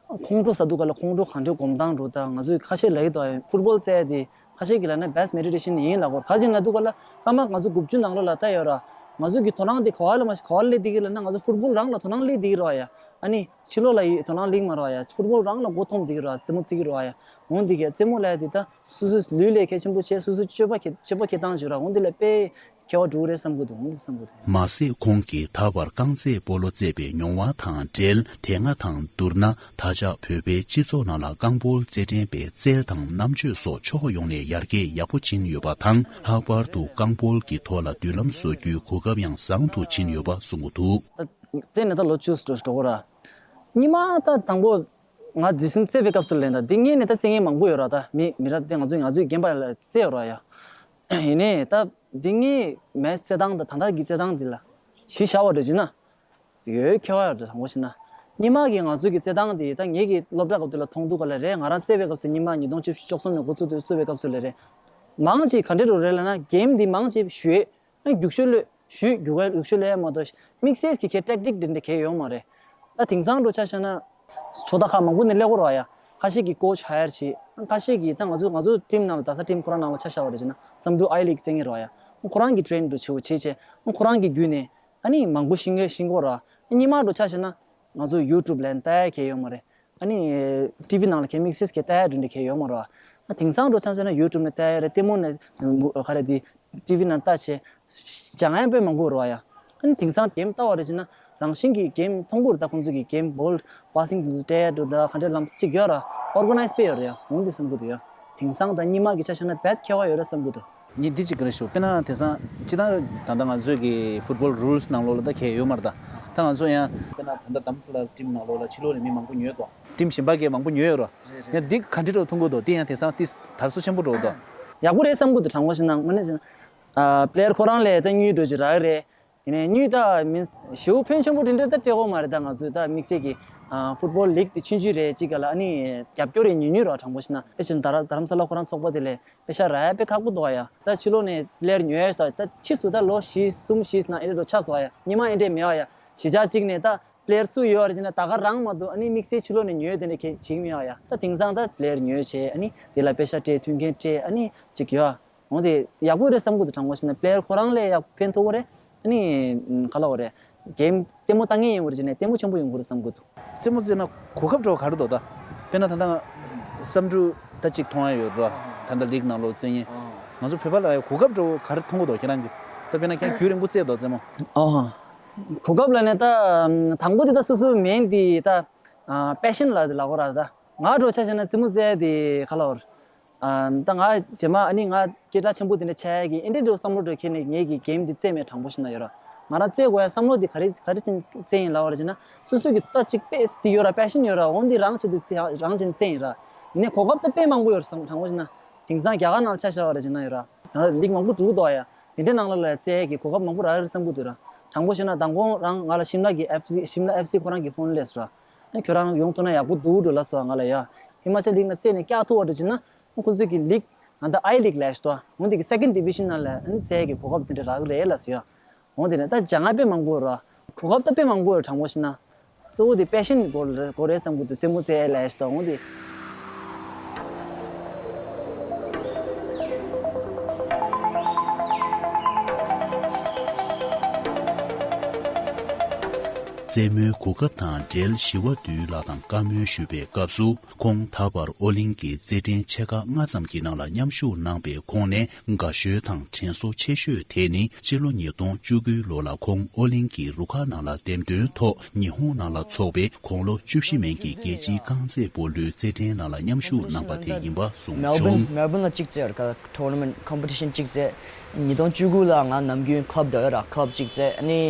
ཁོང་ཁྲོ་ཟ་དུས་ག་ལ་ཁོང་ཁྲོ་ག་འདྲའི་སྒོམ་སྟངས་འགྲོ་ད་ང་ཚོས་ཁ་ཤས་ལབ་ཀྱི་འདུག་ཕུཊ་སྦོལ་རྩེད་དེ་ཁ་ཤས་ཀྱིས་ལབ་ན་best meditation ཡིན་ལབ་གོ་ག་ཅིག་ལབ་དུས་ག་ལ་སྐར་མ་ང་ཚོ་དགུ་བཅུ་ནང་ལོགས་ལ་ལྟ་ཡོད་ར། ང་ཚོ་གི་དོ་སྣང་དེ་ག་བ་ལ་མ་ག་བ་ལ་སླེབས་བསྡད་ཀྱི་ལབ་ན་ང་ཚོ་ཕུཊ་སྦོལ་རང་ལ་དོ་སྣང་སླེབས་བསྡད་ཀྱི་རེད་བ་ཡ། ཨ་ནི་ཕྱི་ལོགས་ལ་ཡི་དོ་སྣང་སླེབས་མ་རེད་བ་ཡ། ཕུཊ་སྦོལ་རང་ལ་མགོ་འཐོམས་བསྡད་ཀྱི་རེད་བ། རྩེད་མོ་རྩེ་གི་རེད་བ་ཡ། འོན་ཏེ་ག་རྩེད་མོ་ལབ་ཡ་དེ་ད་སོ་སོའི་ལུས་ལ་གལ་ཆེན་པོ་བྱས་སོ་སོའི་སྤྱོད་པ་གལ་སྤྱོད་པ་འཁྱེར་སྟངས་ཤིག་ར། འོན་ཏེ་ལ་དཔེ་ཁྱད་པར་འགྲོ་གི་རེད་བསམ་གི་འདུག་འོན་ཏེ་བསམ་གི་འདུག་མ་ཟད་ཁོང་གིས་ད་བར་རྐང་རྩེད་སྤོ་ལོ་རྩེད་པའི་མྱོང་བ་དང་འབྲེལ། དེ་སྔ་དང་བསྡུར་ན་ད་ཆ་བོད་པའི་སྤྱི་ཚོགས་ནང་ལ་རྐང་སྤོལ་རྩེད་འགྲན་པའི་རྩལ་དང་རྣམ་དཔྱོད་སོགས་ཕྱོགས་ཡོངས་ནས་ཡར་རྒྱས་ཡག་པོ་ཕྱིན་ཡོད་པ་དང་། ལྷག་པར་དུ་རྐང་སྤོལ་གྱི་ཐོག་ལ་མདུན་ལམ་བཟོ་རྒྱུའི་གོ་སྐབས་ཡང་བཟང་དུ་ཕྱིན་ཡོད་པ་གསུངས་འདུག་ད་རྩེད་ནས་ད་ལོ་བཅུ་ཙམ་འགྲོ་གི་རེད། སྔོན་མ་ད་དང་པོ་ང་རྩེད་སེམས་རྩེད་པའི་སྐབས་སུ་ལ་ཡིན་ད་འདི་སྔོན་ནས་ད་རྩེད་མཁན་མང་པོ་ཡོད་ར། ད་མི་མི་རབས་དེ་ང་ཚོའི་ང་ཚོའི་རྒན་པ་ལ་རྩེད་ཡོད་ར་ཡ། ཡིན་ནའི་ད་འདི་སྔོན་མའི་རྩེད་སྟངས་དང་ད་ལྟ་གི་རྩེད་སྟངས་འདི་ལ་གཞི་བཞག་པ་འདྲ་བྱས་ན། ཡོད་ཁྱད་པར་ཡོད་རེད་དྲང་པོ་བཤད་ན། སྔོན་མ་གི་ང་ཚོ་གི་རྩེད་སྟངས་དེ་ད་ངེད་ཀྱི་སློབ་གྲྭ་སྐབས་དེ་ལ་མཐོང་དུས་ག་ལ་རེད། ང་རང་རྩེད་པའི་སྐབས་སུ་སྔོན་མ་ཉིས་སྟོང་བཅུ་བཅུ་གསུམ་ནས་འགོ་བཙུགས་དུས་རྩེད་པའི་སྐབས་སུ་ལ་རེད། མང་ཆེ་ག་འདྲ་རུ་རེད་ལབ་ན་གེམ་འདི་མང་ཆེ་ཞུས་ཨ་རྒྱུག་ཤོས་ལོས་ཞུས་རྒྱུག་ག་རྒྱུག་ཤོས་ལོས་ཡ་མ་གཏོགས་དམིགས་བསལ་གྱི་ཁའི་ཊེག་ཊིག་འདི་འདྲ་གས་ཡོད་མ་རེད། ད་དེང་སང་འགྲོ་ཆ་བཞག་ན་ཕྱོགས་མཐའ་ཁག་མང་པོ་ནས་སླེབས་ཀྱི་རེད་བ་ཡ། ཁ་ཤས་ཀྱིས་ཀོ་ཆི་ཧ་ཡར་བྱས། ཁ་ཤས་ཀྱིས་ད་ང་ཚོ་ང་ཚོ་ཊིམ་ནང་ལ་རྡ་ས་ཊིམ་ཁོ་རང་ནང་ལ་ཆ་བཞག་པ་རེད་བྱས་ན་བསམ་འགྲུབ་ཨའི་ལིག་རྩེད་མཁན་རེད་བ་ཡ། ཁོ་རང་གིས་ཊེན་འགྲོ་བྱེད་བྱེད་བྱས་ཁོ་རང་གི་བརྒྱུད་ནས། ཨ་ནི་མང་པོ་ཤེས་ཀྱི་ཤེས་ཀྱི་རེད། སྔོན་མ་འགྲོ་ཆ་བཞག་ན་ང་ཚོ་ཡུ་ཊུབ་ལ་ལྟ་ཡ་གང་ཡང་ཡོད་མ་རེད། ཨ་ནི་ཊི་ཝི་ནང་ལ་གང་དམིགས་བསལ་གྱི་ལྟ་ཡ་འདྲ་འདྲ་གང་ཡང་ཡོད་མ་རེད། ཨ་དེང་སང་འགྲོ་ཆ་བཞག་ན་ཡུ་ཊུབ་ནས་ལྟ་ཡ་རེད། ལྟད་མོ་ནས་ག་རེ་དེ་ཊི་ཝི་ནང་ལྟ་བྱས་སྦྱང་ཡ་དཔེ་མང་པོ་རེད་བ་ཡ། ཨ་ནི་དེང་སང་གེམ་ལྟ་བ་རེད་བྱས་ན་རང་བཞིན་གྱི་གེམ་མཐོང་གི་རེད། ད་ཁོང་ཚོ་གི་གེམ་བོལ་པ་སིང་དེ་ཚོ་སྤྲད་ཡ་འདྲ་ད་ག་འདྲ་ལམ་སང་ཅིག་ཡོད་ར། ཨོར་ག་ནའིཛ་དཔེ་ཡོད་རེད་ཡ། འོན་ཏེ་བསམ་གྱི་འདུག་ཡ། དེང་སང་དང་སྔོན་མ་གི་ཆ་བཞག་ན་རྦད་ཁྱད་པར་ཡོད་རེད་བསམ་གྱི་འདུག་ངས་འདི་གཅིག་ག་རེ་ཞུ། དཔེར་ན་དེང་སང་སྤྱིར་བཏང་ད་ལྟ་ང་ཚོའི་གི་ཕུཊ་བོལ་རུལ་སི་ནང་ལོགས་ལ་ད་གལ་ཡོད་མ་རེད་ད། ད་ང་ཚོ་ཡང་དཔེར་ན་ད་ལྟ་དྷ་རམ་ས་ལ་ཊིམ་ནང་ལོགས་ལ་ཕྱི་ལོགས་ནས་མི་མང་པོ་ཉོས་ཏོ། ཊིམ་གཞན་པ་གི་མང་པོ་ཉོས་ཡོད་རོ། ཡང་འདི་ག་འདྲ་རོ་མཐོང་གི་འདུག་འདི་ཡང་དེང་སང་ཏིས་དར་སྲོལ་ཆེན་པོ་འགྲོ་འདུག་ཡག་པོ་རེད་བསམ་གྱི་འདུག་དྲང་པོ་བཤད་ན་དངོས་གནས་བྱས་ན། ཨ། པི་ལེ་ཡར་ཁོ་རང་ལ་ད་དངུལ་འགྲོ་ཅིག་རག་གི་རེད། ཡིན་ནའི་དངུལ་ད་མིན་ཞེ་པོ་ཕོན་ཆེན་པོ་དེ་འདྲ་ད་སྤྲད་ཀྱི་མ་རེད། ད་ང་ཚོས་ད་དམིགས་བསལ་གྱི་ཨ་ཕུཊ་བོལ་ལིག་དེ་ཆུང་ཆུང་རེད། ཅིག་ག་ལ་ཨ་ནི་རྒྱབ་སྐྱོར་རེ་ཉུང་ཉུང་རོ། དྲང་པོ་བཤད་ན་དཔེ་བཞིན་དྷ་ར་དྷ་རམ་ས་ལ་ཁོ་རང་ཚོགས་པ་དེ་ལས་པེ་ཤ་རག་ཡ་དཔེ་ཁག་པོ་འདུག་ཡ། ད་ཕྱི་ལོགས་ནས་པི་ལེ་ཡར་ཉོ་ཡ་ཞིག་ད་ཕྱིས་སུ་ད་ལོ་བཞི་གསུམ་བཞི་ཙམ་ཨེ་འདྲ་འགྲོ་ཆགས་སོང་ཡ། སྔོན་མ་ཨེ་འདྲ་མེད་པ་ཡ། གཞིས་ཆགས་གཅིག་ནས་ད་པི་ལེ་ཡར་སུ་ཡོད་པ་རེད་ཅེ་ན་ད་ག་རང་མ་གཏོགས་ཨ་ནི་དམིགས་བསལ་ཕྱི་ལོགས་ནས་ཉོས་དེ་འདྲ་གལ་ཆེ་གི་མེད་པ་ཡ། ད་དེང་སང་ད་པི་ལེ་ཡར་ཉོས་བྱས་ཨ་ནི་དེ་ལ་པེ་ཤ་སྤྲད་མཐུན་རྐྱེན་སྤྲད་ཨ་ནི་ཅིག་ཡོད། འོ་དེ་ཡག་པོ་རེད་བསམ་གྱི་འདུག་དྲང་པོ་བཤད་ན་པི་ལེ་ཡར་ཁོ་རང་ལ་ཡག་ཕན་ཐོགས་ཀྱི་རེད། ཨ་ནི་ག་ལབ་དགོས་རེད། གེམ་ལྟད་མོ་ལྟ་མཁན་ཡིན་པ་རེད་ཅེ་ན་ལྟད་མོ་ཆེན་པོ་ཡོང་གི་རེད་བསམ་གྱི་འདུག་རྩེད་མོ་རྩེས་ན་གོ་སྐབས་འདྲ་བོ་ག་རེ་འདུག་ད་དཔེར་ན་ད་ལྟ་བསམ་འགྲུབ་ད་ཅིག་མཐོང་ཡ་ཡོད་རེད། ད་ལྟ་ལིག་ནང་ལོགས་རྩེ་མཁན་ང་ཚོ་བོད་པ་ལ་ཡ་གོ་སྐབས་འདྲ་བོ་ག་རེ་མཐོང་གི་འདུག་ཁྱེད་རང་གིས་ད་དཔེར་ན་ཁྱེད་རྒྱུན་རིང་པོ་རྩེས་འདུག་རྩེད་མོ། ཨོ། གོ་སྐབས་ལབ་ན་ད་དང་པོ་དེ་ད་སོ་སོའི་མེན་དེ་ད་པེ་ཤན་ལ་དེ་ལབ་དགོས་རེད། ད་ང་འདྲ་བོ་ཆ་བཞག་ན་རྩེད་མོ་རྩེ་ཡ་དེ་ག་ལབ་དགོས་རེད། ཨ། ད་ང་རྗེས་མ་ཨ་ནི་ང་སྐད་གྲགས་ཆེན་པོ་དེ་འདྲ་ཆགས་ཡག་གི་ཨེ་འདྲ་འདྲ་བསམ་བློ་འདྲ་ཁྱེར་ནས་ངས་ཀྱི་གེམ་འདི་རྩེས་མེད། དྲང་པོ་བཤད་ན་ཡོད་ར། ང་རང་རྩེ་དགོས་ཡ་བསམ་བློ་འདི་ག་རེ་ག་རེ་བྱས་ནས་རྩེ་ཡིན་ལབ་པ་རེད་ཅེ་ན། སོ་སོ་གི་ད་ཅིག་དཔེ་འདི་ཡོད་ར། པེ་ཤན་ཡོད་ར། འོ་འདི་རང་བྱས་ཏེ་རྩེ་རང་བྱས་ནས་རྩེ་ཡིན་ར། ཡིན་ནའི་གོ་སྐབས་ད་དཔེ་མང་པོ་ཡོད་ར་བསམ། དྲང་པོ་བཤད་ན། དེང་སང་རྒྱ་གར་ནང་ཆ་བཞག་པ་རེད་ཅེ་ན་ཡོད་ར། ཡང་ལིག་མང་པོ་འདུག་དོ་ཡ། དེ་འདྲའི་ནང་ལ་ལ་རྩེ་ཡག་གི་གོ་སྐབས་མང་པོ་རག་རེད་བསམ་གྱི་འདུག་ར། དྲང་པོ་བཤད་ན་མདང་དགོང་རང་ང་ལ་ཤིམ་ལ་གི་ཨེཕ་སི་ཤིམ་ལ་ཨེཕ་སི་ཁོ་རང་གི་ཕོན་སླེབས་སོང་ར། ཨ་ཁྱོད་རང་ཡོང་ཐུབ་ན་ཡག་པོ་འདུག་འགྲོ་ལབ་སོང་ང་ལ་ཡ། ཧི་མ་ཅལ་ལིག་ནང་རྩེ་ནས་བཀྱག་ཐུབ་པ་འདྲ་བྱས་ན། ཁོང་ཚོས་ཀྱི་ལིག་ང་ད་ཨའི་ལིག་ལབ་ཤི་ཏོ། འོ་འདི་གི་སེ་ཀེན་ཌི་བི་ཤན་ནང་ལ་ཨ་ནི་རྩེ་ཡག་གི་གོ་སྐབས་དེ་འདྲ་རག་གི་རེད་ལབ་སོང་ཡ། འོ་དེ་ནས་ད་སྦྱང་ཡ་དཔེ་མང་པོ་ཡོད་ར། གོ་སྐབས་ད་དཔེ་མང་པོ་ཡོད། དྲང་པོ་བཤད་ན། གཙོ་བོ་དེ་པེ་ཤན་དགོས་རེད་དགོས་རེད་བསམ་གྱི་འདུག་རྩེད་མོ་རྩེ་ཡ་ལབ་ཤི་ཏོ། འོ་དེ། རྩེད་མོའི་གོ་སྐབས་དང་འབྲེལ་ཞི་བ་འདུས་ལགས་དང་བཀའ་མོལ་ཞུས་པའི་སྐབས་སུ། ཁོང་ད་བར་ཨོ་གླིང་གི་རྩེད་འགྲན་ཆེ་ཁག་ལྔ་ཙམ་གྱི་ནང་ལ་མཉམ་ཞུགས་གནང་པའི་ཁོངས་ནས་དགའ་ཤོས་དང་དྲན་གསོ་ཆེ་ཤོས་དེ་ནི་སྤྱི་ལོ་ཉིས་སྟོང་བཅུ་དགུའི་ལོ་ལ་ཁོང་ཨོ་གླིང་གི་རུ་ཁག་ནང་ལ་འདེམས་ཐོན་ཐོག་ཉི་ཧོང་ནང་ལ་འཚོགས་པའི་དགུང་ལོ་བཅུ་བཞི་མན་གྱི་རྒྱལ་སྤྱིའི་རྐང་རྩེད་སྤོ་ལོའི་རྩེད་འགྲན་ནང་ལ་མཉམ་ཞུགས་གནང་པ་དེ་ཡིན་པ་གསུངས་བྱུང་། མེལ་བྷོན་ལ་གཅིག་རྩེ་ཡོད་ར། ཊོར་ན་མེན་ཊི་ཀམ་པི་ཊི་ཤན་གཅིག་རྩེ། ཉིས་སྟོང་བཅུ་དགུ་ལ་ང་ནམ་རྒྱུན་ཀླབ་འགྲོ་ཡོད་ར། ཀླབ་གཅིག་རྩེ། ཨ་ནི་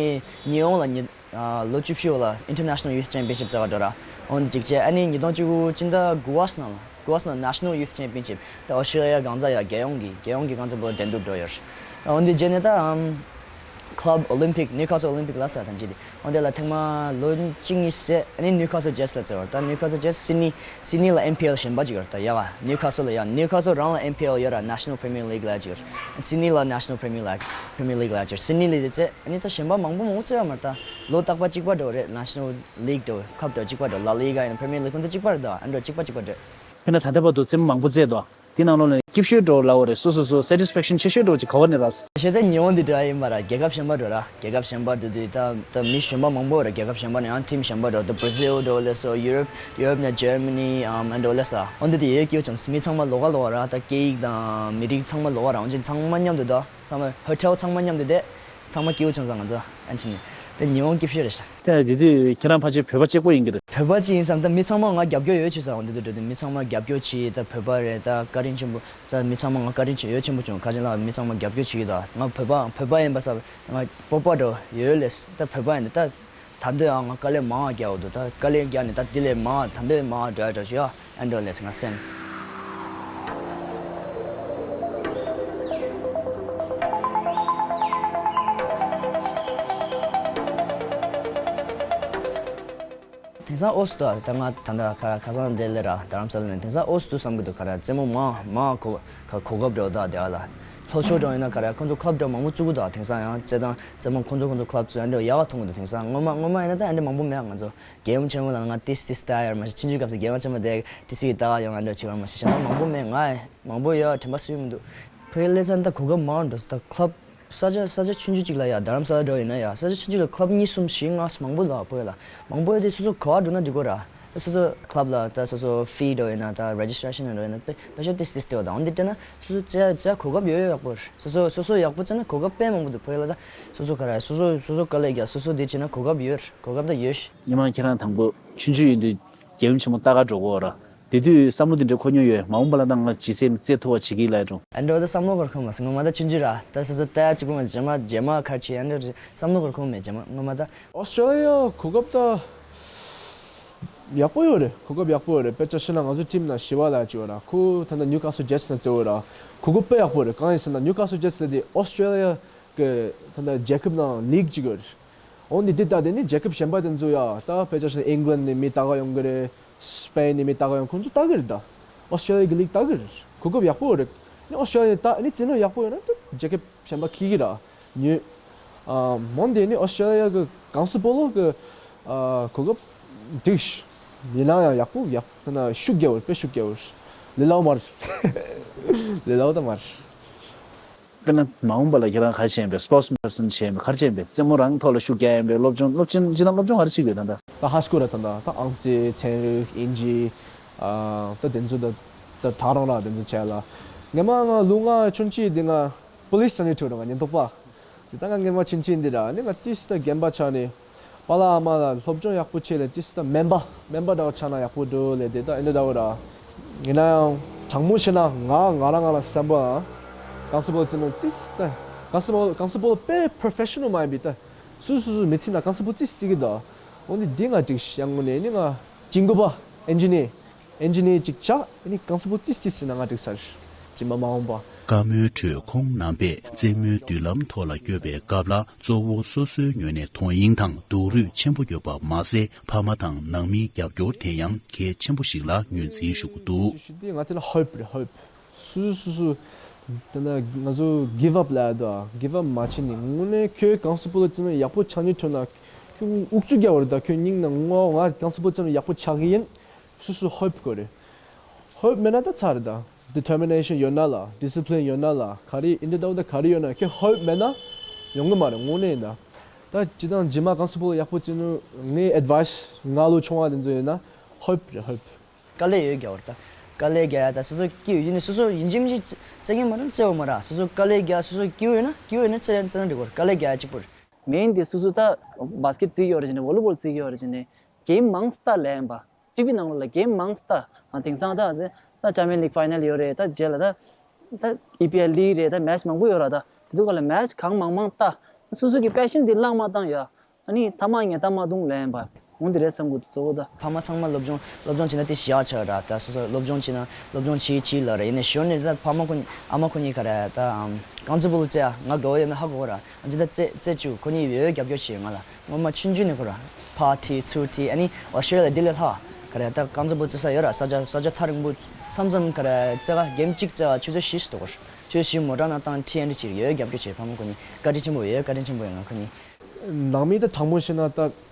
ཉི་ཧོང་ལ་ཉི་ལོ་བཅུ་བཞི་པ་ལ་International Youth Championship རྩེ་བ་འགྲོ་ར། འོན་ཏེ་གཅིག་བྱས། ཨ་ནི་ཉིས་སྟོང་བཅུ་དགུ་སྤྱི་ཟླ་དགུ་པ་ནང་ལ་དགུ་པ་ནང་National Youth Championship ད་ཨོ་སི་ཀྲི་ལི་ཡ་གང་ཟག་ཡ་རྒྱལ་ཡོངས་ཀྱི་རྒྱལ་ཡོངས་ཀྱི་གང་ཟག་པོ་འགྲན་བསྡུར་འགྲོ་ཡོད་ར། འོན་ཏེ་རྗེས་ནས་ད་ཨམ་Club Olympic Newcastle Olympic ལ་ས་ཐམས་ཅད་དེ། འོན་ཏེ་ལ་ཐེངས་མ་ལོ་གཅིག་གཉིས་ཟད། ཨ་ནི་Newcastle Jets ལ་རྩེ་བར། ད་Newcastle Jets སིད་ནི་སིད་ནི་ལ་ཨེན་ཕི་ཨེལ་གཞན་པ་ཅིག་ཡོད་ར། ད་ཡ་ག་Newcastle ལ་ཡ་Newcastle རང་ལ་ཨེན་ཕི་ཨེལ་ཡོད་ར། National Premier League ལ་ཅིག་ཡོད་ར། སིད་ནི་ལ་National Premier League Premier League ལ་ཅིག་ཡོད་ར། སིད་ནི་ལ་དེ་རྩེ། ཨ་ནི་ད་གཞན་པ་མང་པོ་མང་པོ་རྩེ་བ་མ་རེད། ད་ལོ་རྟག་པ་གཅིག་པ་འགྲོ་རེད། National League འགྲོ། ཀླབ་འགྲོ་གཅིག་པ་འགྲོ། ལ་ལི་ག་ཡིན་ན་Premier League ཁོང་ཚོ་གཅིག་པ་རེད། ད་ཨ་འགྲོ་གཅིག་པ་གཅིག་པ་འགྲོ། དཔེར་ན་ད་ལྟ་བར་དུ་རྩེད་མོ་མང་པོ་རྩེས་འདུག་དེ་ནང་ལོགས་ནས་སྐྱིད་ཤོས་འདྲ་བོ་ལབ་པ་རེད། སོ་སོ་སོ་སེ་ཊིས་ཕེག་ཤན་ཆེ་ཤོས་འདྲ་བོ་ཅིག་ག་བ་ནས་རག་སོང་། ཞེ་དྲག་ཉི་ཧོང་འདི་འདྲ་ཡིན་པ་ར། རྒྱལ་ཁབ་གཞན་པ་འགྲོ་ར། རྒྱལ་ཁབ་གཞན་པ་འདི་འདི་ད་ད་མི་གཞན་པ་མང་པོ་ར། རྒྱལ་ཁབ་གཞན་པ་ནས་ཡང་ཊིམ་གཞན་པ་འགྲོ། ད་Brazil འགྲོ་ལབ་སོང་། ཡུ་རོབ་ཡུ་རོབ་ནས་Germany ཨམ་ཨ་འགྲོ་ལབ་སོང་། འོ་འདི་དེ་ཡོད་སྐྱིད་ཅང་མི་ཚང་མ་ལོགས་ཀ་ལོགས་ཀ་ར། ད་སྐད་ཡིག་དང་མི་རིགས་ཚང་མ་ལོགས་ཀ་ར། འོན་ཀྱང་ཚང་མ་མཉམ་དུ་ད། ཚང་མ་ཧོ་ཊེལ་ཚང་མ་མཉམ་དུ་བསྡད། ཚང་མ་སྐྱིད་པོ་བྱུང་སོང་ང་ཚོ། ཨ་ནི་ཕྱིན་ནས་དེ་ཉི་ཧོང་སྐྱིད་ཤོས་རེད་ཤག་དེ་དེ་དུས་ཁྱེད་རང་ཕལ་ཆེར་བོད་པ་གཅིག་པོ་ཡིན་གྱི་རེད། བོད་པ་གཅིག་ཡིན་བསམ། ད་མི་ཚང་མ་ང་རྒྱབ་སྐྱོར་ཡོད་བྱས་ས། འོ་འདི་དུས་འགྲོ་དུས་མི་ཚང་མ་རྒྱབ་སྐྱོར་བྱས། ད་བོད་པ་རེད། ད་བཀའ་དྲིན་ཆེན་པོ། ད་མི་ཚང་མ་ང་བཀའ་དྲིན་ཆེ་ཡོད་ཆེན་པོ་བྱུང་། ག་རེ་ལབ་མི་ཚང་མ་རྒྱབ་སྐྱོར་བྱེད་ཀྱི་འདུག་ང་བོད་པ་བོད་པ་ཡིན་པ་བསམ། ང་སྤོབས་པ་འདྲ་ཡོད་ལས། ད་བོད་པ་ཡིན་ད། ད་ད་འདོད་ཡང་ང་དཀའ་ལས་མང་བ་རྒྱག་འོ་འདུག་ད་དཀའ་ལས་རྒྱག་ནས་ད་དེ་ལས་མང་ད་འདོད་མང་འགྲོ་ཡ་འགྲོ་ཞུ་ཡ། ཨ་འགྲོ་ལས་ང་སེམས། དེང་སང་ཨོ་སི་ད་ད་ང་ད་ད་ཁ་ཁ་སང་དེ་ལས་ར་རྡ་རམ་ས་ལ་ནས་དེང་སང་ཨོ་སི་འདུག་བསམ་གི་འདུག་ག་ར་རྩེད་མོ་མང་མང་གོ་ག་གོ་སྐབས་འགྲོ་ད་དེ་ཨ་ལ་ལྷོ་ཕྱོགས་འགྲོ་ཡིན་ན་ག་ར་ཁོང་ཚོ་ཀླབ་འགྲོ་མང་པོ་བཙུགས་གི་འདུག་དེང་སང་ཡང་རྩེད་ཐང་རྩེད་མོ་ཁོང་ཚོ་ཁོང་ཚོ་ཀླབ་ཚོ་ཨ་འགྲོ་ཡག་པ་མཐོང་གི་འདུག་དེང་སང་སྔོན་མ་སྔོན་མ་ཡིན་ན་ད་ཨ་འགྲོ་མང་པོ་མེད། ང་ཚོ་རྒྱལ་ཡུམ་ཆེན་མོ་ལ་ང་ཏིས་ཏིས་ལྟ་ཡར་མ་ཤི་ཆུང་ཆུང་སྐབས་སུ་རྒྱལ་ཡུམ་ཆེན་མོ་དེ་ཏིས་ཏིས་ལྟ་ཡོང་ཨ་འགྲོ་བྱེད་པར་མ་ཤི་གཞན་པ་མང་པོ་མེད། ང་མང་པོ་ཡོད་དྲན་པ་སུ་ཡོད་མི་འདུག་ཕ་གི་ལས་ཚན་ད་གོ་སྐབས་མང་འདུག་ད་ཀླབ་ས་ཆ་ས་ཆ་ཆུང་ཆུང་ཅིག་ལ་ཡ་རྡ་རམ་ས་ལ་འགྲོ་ཡིན་ན་ཡ་ས་ཆ་ཆུང་ཆུང་ལ་ཀླབ་གཉིས་གསུམ་བཞི་ལྔ་མང་པོ་ལ་བོད་ལ་མང་པོ་ཡོད་དེ་སོ་སོ་ག་བ་འགྲོ་ན་འགྲིག་གོ་ར། ད་སོ་སོ་ཀླབ་ལ་ད་སོ་སོ་ཕི་འགྲོ་ཡིན་ན་ད་རེ་ཇི་སི་ཊྲེ་ཤན་འགྲོ་ཡིན་ན་དཔེ་ད་ཤོ་ཏིས་ཏིས་ཏེ་བ་དང་འོན་ཏེ་སྤྲད་ན་སོ་སོ་རྩེ་རྩེ་གོ་སྐབས་ཡོད་ཡོད་ཡག་པོ་རེད། སོ་སོ་སོ་སོ་ཡག་པོ་རྩེ་ན་གོ་སྐབས་དཔེ་མང་པོ་འདུག་བོད་ལ་ད་སོ་སོ་ག་ར་སོ་སོ་སོ་སོ་དཀའ་ལས་རྒྱག་སོ་སོ་དེ་བྱས་ན་གོ་སྐབས་ཡོད་རེད། གོ་སྐབས་ད་ཡོད་ཤི། ཉི་མ་ཁྱེད་རང་དང་པོ་ཆུང་ཆུང་ཡིན་དུས་རྒྱལ་ཡུམ་ཆེན་མོ་ལྟ་ག་འགྲོ་གོ་ར། དེ་དུས་བསམ་བློ་དེ་འདྲ་འཁོར་མྱོང་ཡོད། མ་འོངས་པ་ལ་ད་ང་ཇི་སེམས་རྩེ་ཐུབ་པ་བྱེད་ཀྱི་ལབ་འགྲོ། ཨ་འགྲོ་ད་བསམ་བློ་འཁོར་ཁོམ་མ་སོང་། ངོ་མ་ད་ཆུང་ཆུང་ར་ད་སོ་སོ་ད་གཅིག་པུ་མ་རྗེས་མ་རྗེས་མ་ཁར་ཆེ་ཨ་འགྲོ་བསམ་བློ་འཁོར་ཁོམ་མེད། རྗེས་མ་ངོ་མ་ད། ཨོ་སི་ཀྲེ་ལི་ཡ་གོ་སྐབས་ད་ཡག་པོ་ཡོད་རེད། གོ་སྐབས་ཡག་པོ་ཡོད་རེད། དཔེ་ཆ་བཤད་ན་ང་ཚོ་ཊིམ་ནང་ཞི་བ་ལགས་ཅིག་ཡོད་ར། ཁོ་ད་ལྟ་ནིའུ་ཁ་སལ་ཇེ་ཊི་སི་ནང་རྩེ་བོ་ར། གོ་སྐབས་དཔེ་ཡག་པོ་རེད། གང་ཡིན་ཟེར་ན་ནིའུ་ཁ་སལ་ཇེ་ཊི་སི་དེ་ཨོ་སི་ཀྲེ་ལི་ཡ་གི་ད་ལྟ་རྒྱལ་ཁབ་ནང་ལིག་ཅིག་ཡོད་རེད། འོ་འདི་འདི་ལྟ་དེ་ནི་རྒྱལ་ཁབ་གཞན་པ་དེ་ཚོ་ཡ་ད་དཔེ་ཆ་བཤད་ན་ཨིང་ལན་ནས་མི་ལྟ་ག་ཡོང་གི་རེད། སི་པེན་ནས་མི་ལྟ་ག་ཡོང་། ཁོང་ཚོ་ལྟ་གི་རེད། ད་ཨོ་སི་ཀྲེ་ལི་ཡ་གི་ལིག་ལྟ་གི་རེད། གོ་སྐབས་ཡག་པོ་རེད། ནི་ཨོ་སི་ཀྲེ་ལི་ཡ་ལྟ་ནི་རྩེད་མོ་ཡག་པོ་ཡོད་ན་ད་རྒྱལ་ཁབ་གཞན་པ་ཁྱེར་གི་ར། ཉོས། ཨ་མོན་དེ་ནི་ཨོ་སི་ཀྲེ་ལི་ཡ་གི་གངས་སུ་སྤོ་ལོ་གི་ཨ་གོ་སྐབས་འགྲིག་ཡིན་ན་ཡང་ཡག་པོ་ཡག་ན་ཤུགས་རྒྱག་དགོས། དཔེ་ཤུགས་རྒྱག་དགོས། ལས་སླ་པོ་མ་རེད། ལས་སླ་པོ་ད་མ་རེད། དཔེར་ན་མ་འོངས་པ་ལ་ཁྱེད་རང་ག་རེ་བྱེད་ཡིན་པས། སྤོར་ཊི་པར་སོན་བྱེད་ཡིན་པས། ག་རེ་བྱེད་ཡིན་པས། རྩེད་མོ་རང་ཐོག་ལ་ཤུགས་རྒྱག་ཡིན་པས། སློབ་སྦྱོང་སློབ་ཆེན་སྤྱིར་བཏང་སློབ་སྦྱོང་ག་རེ་བྱེད་དགོས་ད་ལྟ། ད་ཧའི་སྐུལ་ར་ད་ལྟ་ད་ཨང་རྩིས་ཚན་རིག་དབྱིན་ཇི་ཨ་ད་དེ་ཚོ་ད་ད་ད་རང་ར་དེ་ཚོ་བྱས་ལ། ངས་མ་ང་ལོ་ལྔ་ཆུང་ཆུང་དེ་ང་པོ་ལིས་ཆགས་ནས་ཐུག་རུང་ང་ཉེན་རྟོག་པ། དེ་ད་ང་ངས་མ་ཆུང་ཆུང་འདི་ར་ནི་ང་ཏིས་ད་རྒན་པ་ཆགས་ནས། པཱ་ལགས་ཨ་མ་ལགས་སློབ་སྦྱོང་ཡག་པོ་བྱས་ལས་ཏིས་ད་སྨན་པ་སྨན་པ་འདྲ་བོ་ཆགས་ན་ཡག་པོ་འགྲོ་ལས་དེ་ད་ཨེ་འདྲ་འདྲ་བོ་ར། ཡིན་ན་ཡང་དྲང་མོ་བཤད་ན་ང་ང་རང་ང་ལ་བསམ་པ་ཨ། གངས་སུ་སྤོ་ལོ་རྩེད་མོ་ཏིས་ད་གངས་སུ་སྤོ་ལོ་གངས་སུ་སྤོ་ལོ་དཔེ་པོ་རོ་ཕེ་ཤ་ནལ་མ་ཡིན་པའི་ད་སུ་སུ་སུ་མི་ཚེ་ན་གངས་སུ་སྤོ་ལོ་རྩེད་རྩེད་ཀྱི་ད། འོ་ནི་འདི་ང་འགྲིག་ཤག་དངོས་གནས་ནི་ང་ཅིང་གོ་པ་ཨེན་ཇི་ནི་ཨེན་ཇི་ནི་ཅིག་ཆགས་ཨ་ནི་གངས་སུ་སྤོ་ལོ་རྩེད་རྩེད་ཟེར་ན་ང་འགྲིག་ས་རེད། རྗེས་མ་མ་འོངས་པ། བཀའ་མོལ་ཁྲོད་ཁོང་རྣམ་པས་རྩེད་མོའི་མདུན་ལམ་ཐོག་ལ་བསྐྱོད་པའི་སྐབས་ལ་གཙོ་བོ་སོ་སོའི་ངོས་ནས་དོ་དབྱིངས་དང་སྡུག་རུས་ཆེན་པོ་ཡོད་པ་མ་ཟད། ཕ་མ་དང་ནང་མིའི་རྒྱབ་སྐྱོར་དེ་ཡང་གལ་ཆེན་པོ་ཞིག་ལ་ངོས་འཛིན་ཞུ་གི་འདུག། ཞུ་དེ་ང་དེ་ལ་ཧོབ་རེད་ཧོབ། སུ་སུ་སུ་དེ་ན་ང་ཚོ་གིབ་ཨབ་ལབ་ཡ་འདུག་ཨ། གིབ་ཨབ་མ་བྱེད་ནི་དངོས་གནས་ཁྱོད་གངས་སུ་སྤོ་ལོ་རྩེད་མོ་ཡག་པོ་ཆགས་ཉེན་ཁྲོད་ན་ཁྱོད་ཨུག་ཚུགས་རྒྱག་བར་ད་ཁྱོད་སྙིང་ན་ངོ་ང་གངས་སུ་སྤོ་ལོ་རྩེད་མོ་ཡག་པོ་ཆགས་ཀྱི་ཡིན། སུ་སུ་ཧོབ་དགོས་རེད། ཧོབ་མེད་ན་ད་ཚར་རེད་ད། ཌི་ཊར་མི་ནེ་ཤན་ཡོད་ན་ལ་ཌི་སི་པི་ལིན་ཡོད་ན་ལ་ག་རེ་ཨིན་ཌི་ཌའུ་ད་ག་རེ་ཡོད་ན་ཁྱོད་ཧོབ་མེད་ན་ཡོང་གི་མ་རེད་དངོས་གནས་ཡིན་ད། ད་སྤྱིར་བཏང་རྗེས་མ་གངས་སུ་སྤོ་ལོ་ཡག་པོ་རྩེ་ནོ་ངའི་ཨེཌ་ཝའི་སི་ང་ལོ་ཆུང་བ་དེ་ཚོ་ཡིན་ན་ཧོབ་རེད་ཧོབ། དཀའ་ལས་ཡོད་རྒྱག་བར་ད། དཀའ་ལས་རྒྱག་ཡ་ད་སོ་སོ་སྐྱིད་ཡོད་ཡིན་ནི་སོ་སོ་ཡིན་གཅིག་མིན་གཅིག་རྩེ་མཁན་མ་རེད་རྩེ་བ་མ་རེད། སོ་སོ་དཀའ་ལས་རྒྱག་སོ་སོ་སྐྱིད་ཡོད་ན་སྐྱིད་ཡོད་ན་རྩེ་རྩེ་ན་འགྲིག་གི་རེད། དཀའ་ལས་རྒྱག་ཡ་གཅིག་པུ་རེད། མེན་དེ་སོ་སོ་ད་བྷ་སི་ཀེཊ་རྩེ་གི་ཡོད་རེད་ཅེ་ནས་ཝོ་ལི་བོལ་རྩེ་གི་ཡོད་རེད་ཅེ་ནས་གེམ་མང་སྟ་ལེན་པ། ཊི་ཝི་ནང་ལོགས་ལ་གེམ་མང་སྟ། དེང་སང་ད་ད་ཅམ་པི་ཡན་ལིག་ཕའི་ནལ་ཡོད་རེད། ད་རྗེས་ལ་ད་ད་ཨི་པི་ཨེལ་ལིག་རེད། ད་མེ་ཆི་མང་པོ་ཡོད་ར། ད་དེ་དུས་ག་ལ་མེ་ཆི་གང་མང་མང་ལྟ། སོ་སོ་གི་པེ་ཤན་དེ་བླངས་མ་བཏང་ཡ། ཨ་ནི་ཐ་མག་ཉལ་ཐ་མག་དུང་ལེན་པ། འོང་དེ་རེད་བསམ་གི་འདུག་གཙོ་བོ་ད། ཕ་མ་ཚང་མ་སློབ་སྦྱོང་སློབ་སྦྱོང་བྱས་ན་དེ་ཞག་ཆགས་ར། ད་སོ་སོ་སློབ་སྦྱོང་བྱས་ན་སློབ་སྦྱོང་བྱེད་བྱེད་ལ་ར། ཡིན་ནའི་ཞོར་ནས་ད་ཕ་མ་ཁོ་ཨ་མ་ཁོ་གཉིས་ཀ་ར་ད་གངས་རྩེད་སྤོ་ལོ་རྩེ་ཡ་ང་དགའ་བོ་ཡོད་མེད་ཧ་གོ་གི་ར། ཨ་ཅེ་ད་རྩེ་རྩེ་བཅུག་ཁོ་གཉིས་ཡོད་རྒྱབ་སྐྱོར་བྱེད་ང་ལ། ངོ་མ་ཆུང་ཆུང་ནས་ཁོ་ར་ཕར་ཁྲིད་ཚུར་ཁྲིད། ཨ་ནི་ཨོ་སི་ཀྲེ་ལི་ཡ་ལ་འདི་ལས་ལྷག་ག་རེ་ད་གངས་རྩེད་སྤོ་ལོ་རྩེ་ས་ཡོད་ར། ས་ཆ་ས་ཆ་ཐག་རིང་པོ་མཚམས་མཚམས་ག་རེ་རྩེ་ག་གེམ་གཅིག་རྩེ་བ་ཆུ་ཚོད་བཞི་ཙམ་འདུག་གོ། ཆུ་ཚོད་བཞི་མོ་ཊ་ནང་བཏང་ཁྲིད། ཨ་འདྲ་བྱེད་ཡོད་རྒྱབ་སྐྱོར་བྱེད། ཕ་མ་ཁོ་གཉིས་བཀའ་དྲིན་ཆེན་པོ་ཡོད། བཀའ་དྲིན་ཆེན་པོ་ཡོད་ང་ཁོ་གཉིས། ནང་མི་ད་དྲང་མོ་བཤད་ན་ད་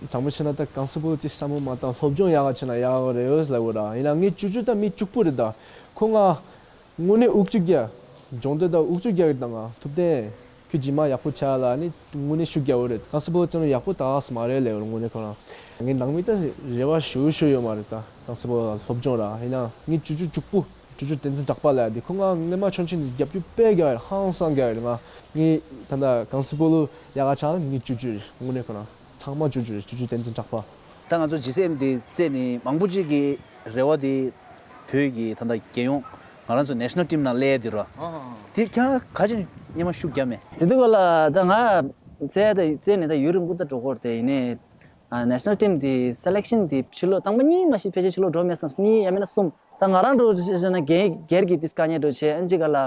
དྲང་མོ་བཤད་ན་ད་གངས་སུ་སྤོ་ལོ་རྩེ་བསམ་བློ་མ་བཏང་སློབ་སྦྱོང་ཡག་ག་བྱས་ན་ཡག་ག་རེད་ལབ་དགོས་ར། ཡིན་ན་ངའི་ཅོ་ཅོ་ད་མི་སྐྱུག་པོ་རེད་ད། ཁོ་ང་དངོས་གནས་དབུགས་ཆུ་རྒྱག་སྦྱོང་དེ་ད་དབུགས་ཆུ་རྒྱག་གི་ད་ང་ཐུབ་བསྟན། ཁྱོད་རྗེས་མ་ཡག་པོ་ཆགས་ལ་ནི་དངོས་གནས་ཤུགས་རྒྱག་འོ་རེད། གངས་སུ་སྤོ་ལོ་རྩེ་ནོ་ཡག་པོ་ད་ག་སུ་མ་རེད་ལབ་འོ་རེད། དངོས་གནས་ཁོ་རང་ངའི་ནང་མི་ད་རེ་བ་ཞུ་ཞུ་ཡོད་མ་རེད་ད། གངས་སུ་སྤོ་ལོ་སློབ་སྦྱོང་ར་ཡིན་ན་ངའི་ཅོ་ཅོ་སྐྱུག་པོ་ཅོ་ཅོ་བསྟན་འཛིན་གྲགས་པ་ལབ་དེ་ཁོ་ང་སྔོན་མ་ཆུང་ཆུང་ནས་རྒྱབ་སྐྱོར་དཔེ་རྒྱག་ཡོད་རེད། ཧང་སང་རྒྱག་ཡོད་རེད། ང་ངའི་ད་ལྟ་གངས་སུ་སྤོ་ལོ་ཡག་ག་ཆགས་ལ་ངའི་ཅོ་ཅོ་རེད། དངོས་གནས་ཁོ་རང་ཚང་མ་ཅོ་ཅོ་རེད། ཅོ་ཅོ་བསྟན་འཛིན་གྲགས་པ། ད་ང་ཚོ་ཇི་སི་ཨེམ་དེ་རྩེས་ནས་མང་པོ་ཅིག་གི་རེ་བ་དེ་བོད་ཀྱི་ད་ལྟ་རྒྱལ་ཡོངས་ང་རང་ཚོ་ནེ་ཤ་ནལ་ཊིམ་ནང་སླེབས་ཡ་དེ་རེད་བ། དེ་ཁྱེད་རང་ག་ཅིག་སྔོན་མ་ཤུགས་རྒྱབ་མེད། དེ་དུས་ག་ལ་ད་ང་རྩེ་ད་རྩེས་ནས་ད་ཡུན་རིང་པོ་ད་འགྲོ་གི་རེད་དེ། ཡིན་ནའི་ནེ་ཤ་ནལ་ཊིམ་དེ་སེ་ལེག་ཤན་དེ་ཕྱི་ལོགས་དང་པོ་གཉིས་མ་གཏོགས་ཕལ་ཆེར་ཕྱི་ལོགས་འགྲོ་མེད་བསམ། གཉིས་ཡང་མིན་ན་གསུམ། ད་ང་རང་འགྲོ་བྱས་ན་སྒེར་སྒེར་གྱི་དེ་དཀའ་ངལ་འགྲོ་བྱས་ཨ་ཅེ་ག་ལ།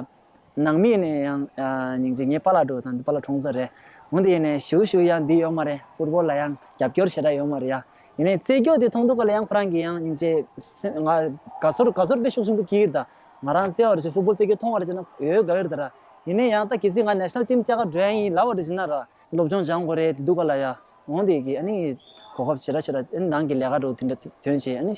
ནང་མི་ནས་ཡང་ཨ་སྙིང་རྗེ། ངའི་པཱ་ལགས་འགྲོ་དང་འདི་པཱ་ལགས་གྲོངས་ས་རེད། འོན་ཏེ་ཡིན་ནའི་ཞུ་ཞུ་ཡང་འདི་ཡོད་མ་རེད། ཕུཊ་བོལ་ལ་ཡང་རྒྱབ་སྐྱོར་ཞེ་དྲག་ཡོད་མ་རེད་ཡ། ཡིན་ནའི་རྩེད་སྐྱོར་དེ་མཐོང་དུས་ག་ལ་ཡང་ཁོ་རང་གིས་ཡང་སྙིང་རྗེ་སེམས་ང་དགའ་ཚོར་དགའ་ཚོར་དཔེ་ཤུགས་ཆེན་པོ་སྐྱེ་གི་རེད་ད། ང་རང་རྩེད་བ་རེད་ཅེ་ཕུཊ་བོལ་རྩེད་སྐྱོར་མཐོང་བ་རེད་ཅེ་ན་ཡོད་དགའ་གི་རེད་ད་ར། ཡིན་ནའི་ཡང་ད་གལ་སྲིད་ང་ནེ་ཤ་ནལ་ཊིམ་རྩེད་ག་འགྲོ་ཡ་ཡིན་ལབ་པ་རེད་ཅེ་ན་ར། སློབ་སྦྱོང་སྦྱང་དགོས་རེད་དེ་འདུག་ག་ལ་ཡ། འོང་དེ་གི་ཨ་ནི་གོ་སྐབས་ཞེ་དྲག་ཞེ་དྲག་ཨ་ནི་ནང་གི་ལས་ཀ་འགྲོ་དེ་འདྲ་ཐོན་བྱས་ཨ་ནི་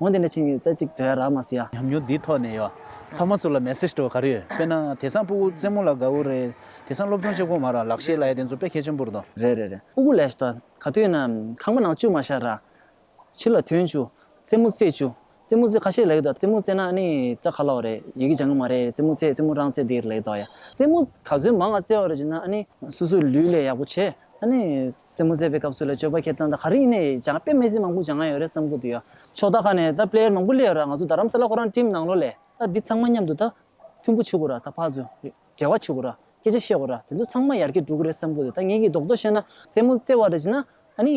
འོང་དེ་འདྲ་ཕྱིན་གི་ད་ཅིག་བོད་རག་མ་སི་ཡ། ཉམས་མྱོང་འདིའི་ཐོག་ནས་ཡོད། ཕ་མ་ཚོ་ལ་མེ་སེ་ཇི་འདྲ་བོ་ག་རེ་ཡོད། དཔེར་ན་དེང་སང་ཕྲུ་གུ་རྩེད་མོ་ལ་དགའ་བོ་རེད། དེང་སང་སློབ་སྦྱོང་བྱེད་དགོས་མ་རེད། ལག་ཤེས་ལ་ཡ་དེ་ཚོ་དཔེ་གལ་ཆེན་པོ་རེད་དོ། རེད་རེད་རེད། ཕྲུ་གུ་ལས་ད་ག་དུས་ན་ཁང་པ་ནང་བཅུག་མ་བཞག་ར། ཕྱི་ལ་ཐོན་བཅུག་རྩེད་མོ་རྩེད་བཅུག་རྩེད་མོ་རྩེད་ཁ་ཤས་ལབ་ཀྱི་འདུག་རྩེད་མོ་རྩེད་ན་ཨ་ནི་ད་ག་ལབ་རེད། ཡི་གེ་སྦྱང་གི་མ་རེད། རྩེད་མོ་རྩེད་རྩེད་མོ་རང་རྩེད་དེ་ལབ་ཀྱི་འདུག་ཡ། རྩེད་མོ་ག་ཚོད་མང་ང་རྩེད་པ་རེད་ཅེ་ན་ཨ་ནི་སོ་སོའི་ལུས་ལ་ཡག་པོ་བྱེད། ཨ་ནི་རྩེད་མོ་རྩེ་བའི་སྐབས་སུ་ལ་སྤྱོད་པ་འཁྱེར་སྟངས་དང་ག་རེ་ཡིན་ནའི་སྦྱང་དཔེ་མི་སྲིད་མང་པོ་སྦྱང་ཡ་ཡོད་རེད་བསམ་གྱི་འདུག་ཡ། ཕྱོགས་མཐའ་ཁག་ནས་ད་པི་ལེ་ཡར་མང་པོ་སླེབས་ཡོད་ར། ང་ཚོ་རྡ་རམ་ས་ལ་ཁོ་རང་ཊིམ་ནང་ལོགས་ལ་ད་འདི་ཚང་མ་མཉམ་དུ་ད་མཐུན་པོ་བྱེད་དགོས་ར། ད་ཕར་ཚུར་འབྲེལ་བ་བྱེད་དགོས་ར། སྐད་ཆ་བཤད་དགོས་ར། དེ་ཚོ་ཚང་མ་ཡར་རྒྱས་འགྲོ་གི་རེད་བསམ་གྱི་འདུག་ད་ངེད་ཀྱིས་རྡོག་རྡོག་བཤད་ན་རྩེད་མོ་རྩེ་བ་རེད་ཅེ་ན་ཨ་ནི་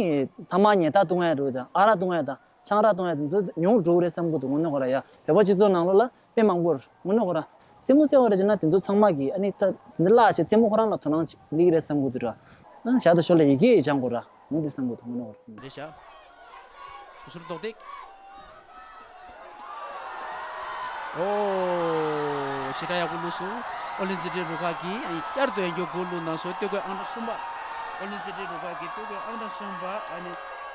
ཐ་མག་ཉལ་ཐ་བཏུང་ཡ་རེད་དང་ཨ་རག་བཏུང་ཡ་དང་ཆང་རག་བཏུང་ཡ་དེ་ཚོ་ཉུང་རུ་འགྲོ་གི་རེད་བསམ་གྱི་འདུག་དངོས་གནས་ཁོ་ར་ཡ། བོད་པ་སྤྱི་ཚོགས་ནང་ལོགས་ལ་དཔེ་མང་པོར་དངོས་གནས་ཁོ་ར་རྩེད་མོ་རྩེ་བ་རེད་ཅེ་ན་དེ་ཚོ་ཚང་མ་གིས་ཨ་ནི་ད་དེ་འདྲ་བརླག་བྱས་རྩེད་མོ་ཁོ་རང་ལ་དོ་སྣང་སླེབས་ཀྱི་རེད་བསམ་གྱི་འདུག་ར། ཨ་ནི་ཞག་དང་ཞོར་ལ་ཡི་གེ་སྦྱང་དགོས་ར། ཨ་ནི་འདི་བསམ་གྱི་འདུག་དངོས་གནས་ཁོ་ར། རེད་ཤག་ཁུ་སུར་རྡོག་རྡེག་ཨོ། ཞེ་དྲག་ཡག་པོ་བླུགས་སོང་། ཨོ་གླིང་རྩེད་འགྲན་རུ་ཁག་གིས་ཨ་ནི་བསྐྱར་དུ་ཡང་བསྐྱར་གོལ་བླུགས་གནང་སོང་། སྟོད་གོས་ཨང་གྲངས་གསུམ་པ། ཨོ་གླིང་རྩེད་འགྲན་རུ་ཁག་གི་སྟོད་གོས་ཨང་གྲངས་གསུམ་པ་ཨ་ནི་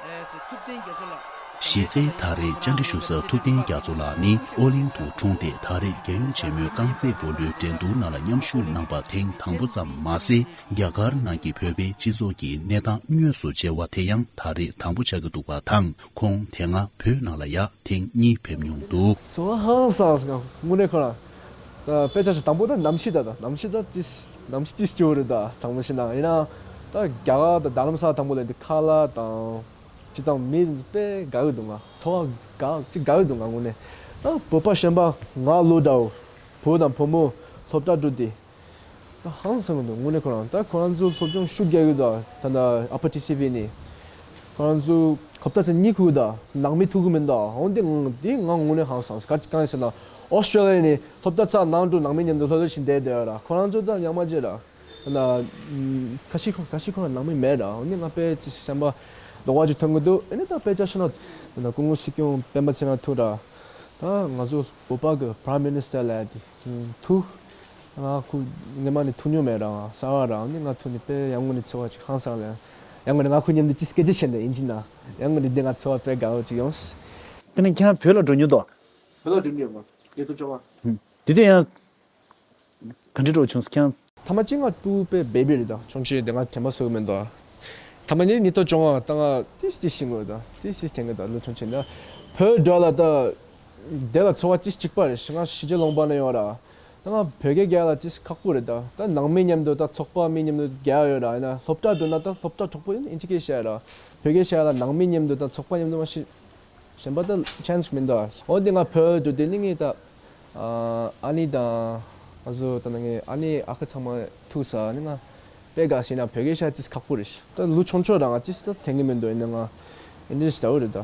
ཨེ་ཐུབ་བསྟན་རྒྱ་མཚོ་ལགས། གཞི་རྩའི་ད་རེས་བཅར་འདྲི་ཞུ་ས་ཐུབ་བསྟན་རྒྱ་མཚོ་ལགས་ནི་ཨོ་གླིང་དུ་འཁྲུངས་ཏེ་ད་རེས་རྒྱལ་ཡོངས་ཆེན་མོའི་རྐང་རྩེད་སྤོ་ལོའི་འགྲན་བསྡུར་ནང་ལ་མཉམ་ཞུགས་གནང་པ་ཐེངས་དང་པོ་ཙམ་མ་ཟད། རྒྱ་གར་ནང་གི་བོད་པའི་སྤྱི་ཚོགས་ཀྱི་གནས་སྟངས་དངོས་སུ་མཇལ་བ་དེ་ཡང་ད་རེས་དང་པོ་ཆགས་ཀྱི་འདུག་པ་དང་། ཁོང་དེ་སྔ་བོད་ནང་ལ་ཡང་ཐེངས་གཉིས་ཕེབས་མྱོང་འདུག་ཚོར་བ་ཧང་སངས་སོང་། དངོས་གནས་ཁོ་རང་ད་དཔེ་ཆ་ཞིག་དང་པོ་ད་གནམ་གཤིས་ད་ད་གནམ་གཤིས་ད་ཏིས་གནམ་གཤིས་ཏིས་སྐྱོ་རེད། ད་དྲང་པོ་བཤད་ན་ཡིན་ན་ད་རྒྱ་གར་ད་རྡ་རམ་ས་ལ་དང་པོ་ལ་འདི་ཁ་ལག་དང་ཅི་དང་མི་དཔེ་དགའ་གི་འདུག་ང་ཚོར་བ་དགའ་ཅི་དགའ་གི་འདུག་ང་དངོས་གནས་ད་བོད་པ་གཞན་པ་ང་ལོ་འདྲ་བོ་བུ་དང་བུ་མོ་སློབ་གྲྭ་འགྲོ་དུས། ད་ཧང་སང་གི་འདུག་དངོས་གནས་ཁོ་རང་ད་ཁོ་རང་ཚོ་སློབ་སྦྱོང་ཤུགས་རྒྱག་གི་འདུག་ད་ལྟ་ཨ་ཕ་ཊི་སི་བི་ནས་ཁོ་རང་ཚོ་སློབ་གྲྭ་ཚན་གཉིས་ཁུག་གི་འདུག་ནང་མི་ཐུག་གི་མི་འདུག་འོན་ཏེ་ང་འདི་ང་དངོས་གནས་ཧང་སངས། ག་གང་ཡིན་ཟེར་ན་ཨོ་སི་ཀྲོ་ལི་ཡ་ནས་སློབ་གྲྭ་ཚང་ནང་འགྲོ་ནང་མི་མཉམ་དུ་ལྷོད་ལྷོད་བཞིན་བསྡད་བསྡད་ཡོད་ར། ཁོ་རང་ཚོ་ད་ཉག་མ་བྱེད་ར། ད་ཁ་ཤས་ཁོ་ཁ་ཤས་ཁོ་རང་ནང་མི་མེད་ར། འོན་ཏེ་ང་དཔེ་ཅི་སེམས་པ་ལྡོག་པ་ཅིག་ཐོན་གི་འདུག་ཨ་ནི་ད་དཔེ་ཆ་བཤད་ན་ད་སྐུ་ངོ་སྲིད་སྐྱོང་སྤེན་པ་ཚེ་རིང་ཐུག་ར། ད་ང་ཚོ་བོད་པ་གི་Prime Minister་ལབ་ཡ་དེ་ཐུག་ང་ཁོ་སྔོན་མ་ནས་ཐུག་མྱོང་མེད་ར། ང་གསར་པ་ར། ཨ་ནི་ང་ཐུག་ནས་དཔེ་ཡང་སྒོ་ནས་ཚོར་བ་ཅིག་ཧང་སངས་ལ། ཡང་སྒོ་ནས་ང་ཁོ་མཉམ་དུ་ཅིག་སྐད་ཆ་བཤད་ནས་ཡིན་གྱི་ན། ཡང་སྒོ་ནས་འདི་ང་ཚོར་བ་དཔེ་དགའ་བོ་ཅིག་ཡོང་། དེ་ནས་ཁྱེད་རང་བོད་ལ་འགྲོ་མྱོང་འདུག་བོད་ལ་འགྲོ་མྱོང་ཡོད་མ། ཉིས་སྟོང་བཅོ་ལྔ། དེ་དུས་ཡང་ག་འདྲ་འགྲོ་བྱུང་ཁྱེད་རང་། ཐ་མ་གཅིག་ང་ཕྲུ་གུ་དཔེ་བེ་བི་རེད་ད། ཆུང་ཆུང་དེ་ང་དྲན་པ་གསོས་མེད་ད། ཐ་མ་ནི་ཉིས་སྟོང་བཅོ་ལྔ་ད་ང་ཏིས་ཏིས་ཤི་ངོ་ད་ཏིས་ཏིས་དྲན་གི་ད་ལོ་ཆུང་ཆུང་ད། བོད་འགྲོ་ལ་ད། དེ་ལ་ཚོར་བ་ཅི་གཅིག་པ་རེད། ང་གཞིས་བྱེས་ལུང་པ་ནས་ཡོང་ར། ད་ང་བོད་སྐད་རྒྱག་ལ་ཅི་ཁག་པོ་རེད་ད། ད་ནང་མི་མཉམ་དུ་ད་ཚོགས་པ་མི་མཉམ་དུ་རྒྱག་ཡོད་ར། ཡིན་ན་སློབ་གྲྭ་འགྲོ་ན་ད་སློབ་གྲྭ་གྲོགས་པོ་ཡིན་ཨིན་ཇི་སྐད་བཤད་ར། བོད་སྐད་བཤད་ལ་ནང་མི་མཉམ་དུ་ད་ཚོགས་པ་མཉམ་དུ་མ་ཤི། གཞན་པ་ད་ཆན་སི་མི་འདུག་འོ་དེ་ང་བོད་འགྲོ་དེ་ནི་ངས་ད་ཨ་ནི་དང་ང་ཚོ་ད་ནང་ངས་ཨ་ནི་ཨ་ཁུ་ཚང་མ་ཐུག་ས་ནི་ང་། དཔེ་དགའ་ཞིག་ན་བོད་སྐད་ཤ་ཅིག་ཁག་པོ་རེད། ད་ལུ་ཆུང་ཆུང་རང་ཅིག་ད་དེང་གི་མི་འདུག་ཡིན་ན་ང་ཨིན་ཇི་ལྟ་བུ་རེད་ད།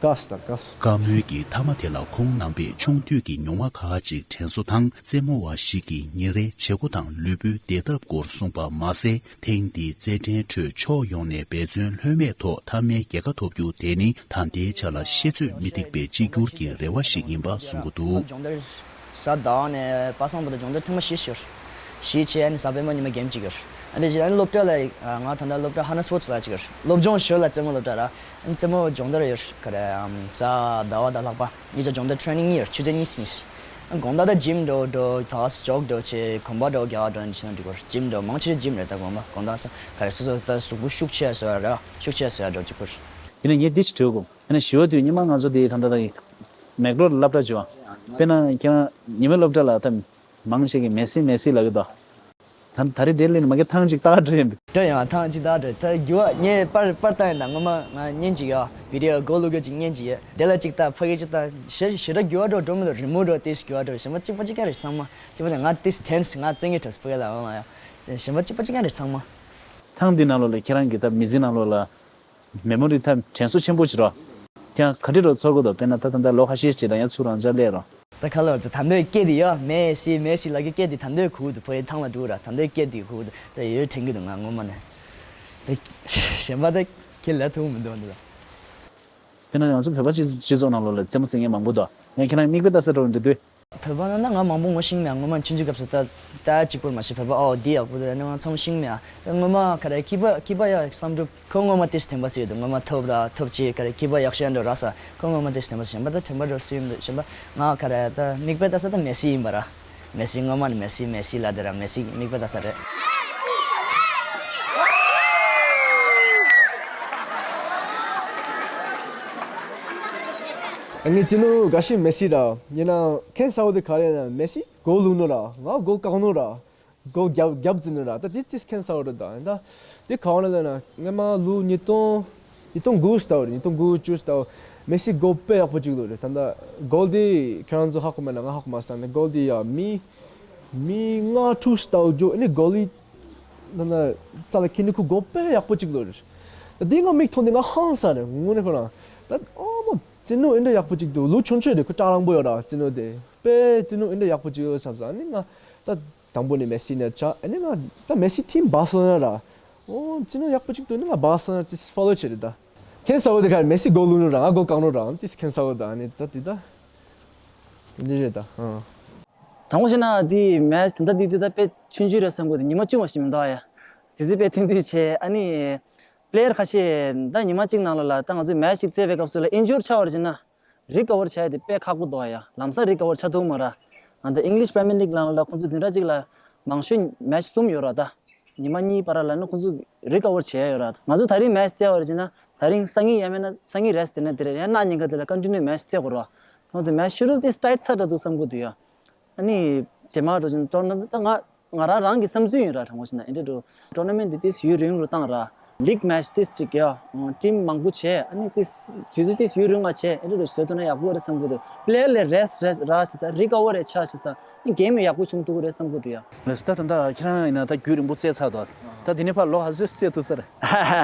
དགའ་སི་ད་དགའ་སི། བཀའ་མོལ་གྱི་མཐའ་མ་དེ་ལ་ཁོང་རྣམ་པས་ཆུང་དུས་ཀྱི་མྱོང་བ་ཁག་ཅིག་དྲན་གསོ་དང་རྩེད་མོ་བ་ཞིག་གི་ཉིན་རེའི་བྱེད་སྒོ་དང་ལུས་པོའི་བདེ་ཐབས་སྐོར་གསུངས་པ་མ་ཟད། ཐེངས་འདིའི་རྩེད་འགྲན་ཁྲོད་ཕྱོགས་ཡོངས་ནས་འབད་བརྩོན་ལྷོད་མེད་ཐོག་མཐའ་མའི་རྒྱལ་ཁ་ཐོབ་རྒྱུ་དེ་ནི་ད་ལྟའི་ཆ་ལ་ཤེས་ཚོད་མི་ཐིག་པའི་གཅིག་གྱུར་གྱི་རེ་བ་ཞིག་ཡིན་པ་གསུང་གི་འདུག་སྦྱོང་བརྡར་ས་ཟླ་བ་ནས་པ་སངས་བར་དུ་སྦྱོང་བརྡར་ཐེངས་མ་བཞི་ཞུ། བཞི་བྱས་ཨ་ནི་གཟའ་སྤེན་པ་ཉི་མ་གེམ་གཅིག་ཡོད། ཨ་ནི་ཨ་ནི་སློབ་གྲྭ་ལ་ང་ད་ལྟ་སློབ་གྲྭ་ཧ་ན་སྤོར་ཊི་ལ་གཅིག་ཡོད། སློབ་སྦྱོང་ཞོར་ལ་རྩེད་མོ་སློབ་གྲྭ་ར། ཨ་ནི་རྩེད་མོ་སྦྱོང་བརྡར་ཡོད་ག་རེ། གཟའ་ཟླ་བ་དང་ལྷག་པ་གཉིས་ཆ་སྦྱོང་བརྡར་ཊེ་རེ་ནིང་གཉིས་ཡོད། ཆུ་ཚོད་གཉིས་གཉིས། དགོང་དག་ད་ཇིམ་འགྲོ་འགྲོ་ད་ཇོག་འགྲོ་བྱས་གོམ་པ་འགྲོ་རྒྱག་འགྲོ་ནི་ཕྱི་ན་འགྲིག་གོ། ཇིམ་འགྲོ་མང་ཆེ་ཇིམ་རེད་ད་དགོང་པ་དགོང་དག་ཚོ་ག་རེ་སོ་སོ་ད་གཟུགས་པོ་ཤུགས་ཆེ་བཟོ་ཡ་ར། ཤུགས་ཆེ་བཟོ་ཡ་འགྲོ་གཅིག་པུ་རེད། དེ་ནས་ངས་འདི་ཞིག་དྲིས་དགོས། ཨ་ནི་ཞི་བ་དུས་ཉི་མ་ང་ཚོ་དེ་ད་ལྟ་ད་མེག་ལོར་སློབ་གྲྭ་བྱོས་པ། དཔེར་ན་ཁྱེད་རང་ཉི་མའི་སློབ་གྲྭ་ལ་ད་མང་ཆེ་གི་མེ་སི་མེ་སི་ལབ་ཀྱི་འདུག་ད་ད་རེས་དེ་ལས་ནི་མ་གི་ཐེངས་གཅིག་ལྟ་ག་འགྲོ་ཡིན་པས། འགྲོ་ཡང་ཐེངས་གཅིག་ལྟ་འགྲོ་ད་རྒྱུ་བ་ངས་པར་པར་བཏང་ཡིན་ད་ངོ་མ་ང་བརྙན་གཅིག་ཡོད། བི་ཌི་ཡོ་གོ་ལུག་གི་གཅིག་བརྙན་གཅིག་ཡོད། དེ་ལ་གཅིག་ལྟ་ཕ་གི་གཅིག་ལྟ་ཞེ་ཞེ་དྲག་རྒྱུ་བ་འགྲོ་འགྲོ་མི་འདུག་རི་མོ་འགྲོ་དེ་ཞིག་རྒྱུ་བ་འགྲོ་གཞན་པ་གཅིག་པ་གཅིག་རྐྱང་རེད་ཚང་མ། གཅིག་པ་གཅིག་ང་ཏིས་ཐེན་སི་ང་བཙན་གྱི་གྲོས་སུ་ཕ་གི་ལ་འོང་ལ་ཡོད། གཞན་པ་གཅིག་པ་གཅིག་རྐྱང་རེད་ཚང་མ། ཐེངས་འདི་ནང་ལོགས་ལ་ཁྱེད་རང་གི་ད་མི་ཚེ་ནང་ལོགས་ལ། མེ་མོ་རི་ཐམ་དྲན་གསོ་ཆེན་པོ་ཞིག་རོ། ཀྱང་ག་འདྲ་རོ་ཚོར་གོ་དོ་དཔེར་ན་ད་ད་ལྟ་ལོ་ཁ་ཤས་ཤིག་ལ་ཡང་ཚུར་རང་འཇགས་སླེབས་རོ། ད་ཁ་ལོ་ད་ད་འདོད་སྐད་དེ་ཡོད་མེ་སི་མེ་སི་ལ་གི་སྐད་དེ་ད་འདོད་གུ་དུ་ཕོ་ཡི་ཐང་ལ་འགྲོ་ར་ད་འདོད་སྐད་དེ་གུ་དུ་ད་ཡོད་དྲན་གི་འདུག་ང་ངོ་མ་ནས། ད་གཞན་པ་ད་ཁྱེད་ལ་ཐུག་མི་འདུག་འདི་ལ། དཔེར་ན་ང་ཚོ་བོད་པ་སྤྱི་སྤྱི་ཚོགས་ནང་ལོགས་ལ་རྩེད་མོ་རྩེ་མཁན་མང་པོ་འདུག་ཡང་ཁྱེད་རང་མིག་དཔེ་ལྟ་ས་འགྲོ་འདི་དུས། བོད་པ་ན་ན་ང་མང་པོ་ངོ་ཤེས་མེད་ངོ་མ་ཆུང་ཆུང་སྐབས་སུ་ད་ད་གཅིག་པུར་མ་ཤེས་བོད་པ་ཨོ་འདི་ཡག་པོ་འདུག་ནི་ང་ཚང་མ་ཤེས་མེད་ཨ། ད་ངོ་མ་ག་རེ་སྐྱིད་པ་སྐྱིད་པ་ཡག་བསམ་གྲུབ་ཁོ་ངོ་མ་ཏིས་དྲན་པ་སུ་ཡོད་འདུག་ངོ་མ་ཐོབ་ད་ཐོབ་ཅི་ག་རེ་སྐྱིད་པ་ཡག་ཤོས་འགྲོ་ར་ས་ཁོ་ངོ་མ་ཏིས་དྲན་པ་སུ་གཞན་པ་ད་དྲན་པ་འགྲོ་སུ་ཡོད་འདུག་གཞན་པ་ང་ག་རེ་ད་མིག་དཔེ་ལྟ་ས་ད་མེ་སི་ཡིན་པ་ར། མེ་སི་ངོ་མ་ནི་མེ་སི་མེ་སི་ལ་དེ་ར་མེ་སི་མིག་དཔེ་ལྟ་ས་རེད། ངའི་ཅི་ནུ་ག་ཤི་མེ་སི་ར་ཡིན་ན་ཁེན་ས་འོ་དེ་ག་རེ་ན་མེ་སི་གོ་ལུག་ནོ་ར་ང་གོ་བཀག་ནོ་ར། གོལ་རྒྱབ་རྒྱབ་ཟིན་ནོ་ར། ད་དེ་དེ་སྐྱོན་ས་བོ་རེད་ད། ད་དེ་ག་བ་ན་ལ་ན་ངས་མ་ལུ་ཉིས་སྟོང་ཉིས་སྟོང་དགུ་ལྟ་བུ་རེད། ཉིས་སྟོང་དགུ་བཅུ་ལྟ་བུ་མེ་སི་གོལ་དཔེ་ཡག་པོ་ཅིག་བླུགས་རེད། ད་ད་གོལ་དེ་ཁྱོད་རང་ཚོ་ཧ་གོ་མེད་ན་ང་ཧ་གོ་མ་སོང་ནས། གོལ་དེ་ཡ་མི་མི་ལྔ་དྲུག་ལྟ་བུ་འཇོག་ཨ་ནི་གོལ་ལི་ད་ད་རྩ་ལ་ཁྱེར་ནི་ཁོ་གོལ་དཔེ་ཡག་པོ་ཅིག་བླུགས་རེད། ད་དེ་ང་མིག་མཐོང་དེ་ང་ཧང་སངས་རེད། དངོས་གནས་ཁོ་རང་ད་ཨ་མ་རྩེད་མོ་ཨེ་འདྲ་ཡག་པོ་ཅིག་འདུག་ལུ་ཆུང་ཆུང་རེད། ཁོ་སྐྲ་རིང་པོ་ཡོད་ར། རྩེད་མོ་དེ་དཔེ་རྩེད་མོ་ཨེ་འདྲ་ཡག་པོ་ཅིག་ཡོད་བསམ་སོང་། ཨ་ནི་ང་ད་དང་པོ་ནས་མེ་སི་ནས་ཆགས། ཨ་ནི་ང་ད་མེ་སི་ཊིམ་བར་སེ་ལོ་ན་ར། ཨོ་རྩེད་མོ་ཡག་པོ་ཅིག་འདུག་ནི་ང་བར་སེ་ལོ་ན་དེ་ཕོ་ལོ་བྱེད་རེད་ད། ཁྱེད་ས་བོ་དེ་གར་མེ་སི་གོལ་བླུགས་ནོ་ར་ང་གོལ་བཀག་ནོ་ར། དེ་ཁྱེད་ས་བོ་ད་ཨ་ནི་ད་དེ་ད་འདི་རེད་ད། ཨང་། དང་པོ་བྱས་ན་དེ་མེ་སི་ད་ལྟ་དེ་དེ་ད་དཔེ་ཆུང་ཆུང་རེད་བསམ་གི་འདུག་ཉི་མ་བཅུ་མ་ཞིག་མི་འདུག་ཨ་ཡ། དེ་ཚོ་དཔེ་ཐུང་ཐུང་བྱས། ཨ་ནི་པི་ལེ་ཡར་ཁ་ཤས་ད་ཉི་མ་གཅིག་ནང་ལ་ལ་ད་ང་ཚོས་མེ་སི་ཞིག་རྩེད་པའི་སྐབས་སུ་ལ་ཨིན་ཇུར་ཆགས་པ་ཡིན་ན། རི་ཀ་ཝར་བྱས་ཏེ་དཔེ་ཁག་པོ་འདུག་ཡ། ལམ་སང་རི་ཀ་ཝར་བྱ་ཐུབ་མ་ར། ཨ་ད་ཨིང་ལིཤ་པི་རི་མི་ཡར་ལིག་ནང་ལ་ཁོང་ཚོ་བདུན་ཕྲག་གཅིག་ལ་མང་ཤོས་མེ་ཆི་གསུམ་ཡོད་ར་ད། ཉི་མ་གཉིས་བར་ལ་ནི་ཁོང་ཚོ་རི་ཀ་ཝར་བྱས་ཡོད་ར། ང་ཚོ་ད་རིང་མེ་ཆི་རྩེ་བ་རེད་ཅེ་ན་ད་རིང་སང་ཉིན་ཡང་མིན་ན་སང་ཉིན་རེས་དེ་ནས་དེ་རེད། ཡང་གནངས་ཉིན་ཁ་དེ་ལ་ཀོན་ཊི་ནིའུ་མེ་ཆི་རྩེ་དགོས་ར། ཁོང་ཚོ་མེ་ཆི་ཤུ་རུ་དེ་ཊའིཊ་ཚ་དྲགས་འདུག་བསམ་གི་འདུག་ཡ། ཨ་ནི་རྗེས་མ་འགྲོ་བཞིན་ཊོར་ན་མེན་ཊི་ད་ང་ང་རང་རང་གི་བསམ་ཚུལ་ཡིན་ར། དྲང་པོ་བཤད་ན་ཨེ་འདྲ་འགྲོ་ཊོར་ན་མེན་ཊི་འདི་ཏིས་ཡུན་རིང་རུ་བཏང་ར། ལིག་མེ་ཆི་ཏིས་ཅིག་ཡ། ཊིམ་མང་པོ་བྱས། ཨ་ནི་ཏིས་དུས་ཚོད་ཏིས་ཡུན་རིང་བ་བྱས། ཨེ་འདྲ་འགྲོ་བཟོས་ཐུབ་ན་ཡག་པོ་རེད་བསམ་གི་འདུག་པི་ལེ་ཡར་ལ་རེས་རེས་ར་བྱེད་ས། རི་ཀ་ཝར་རེ་ཆགས་བྱེད་ས། ཨ་ནི་གེམ་ཡག་པོ་བྱུང་ཐུབ་གི་རེད་བསམ་གི་འདུག་ཡ། ལགས་སོ། ད་ད་ལྟ་ཁྱེད་རང་ཡིན་ན་ད་རྒྱུན་རིང་པོ་རྩེ་ཚར་འདུག་ད་དེ་ནས་ཕར་ལོ་ག་ཚོད་རྩེ་ཐུབ་ས་རེད།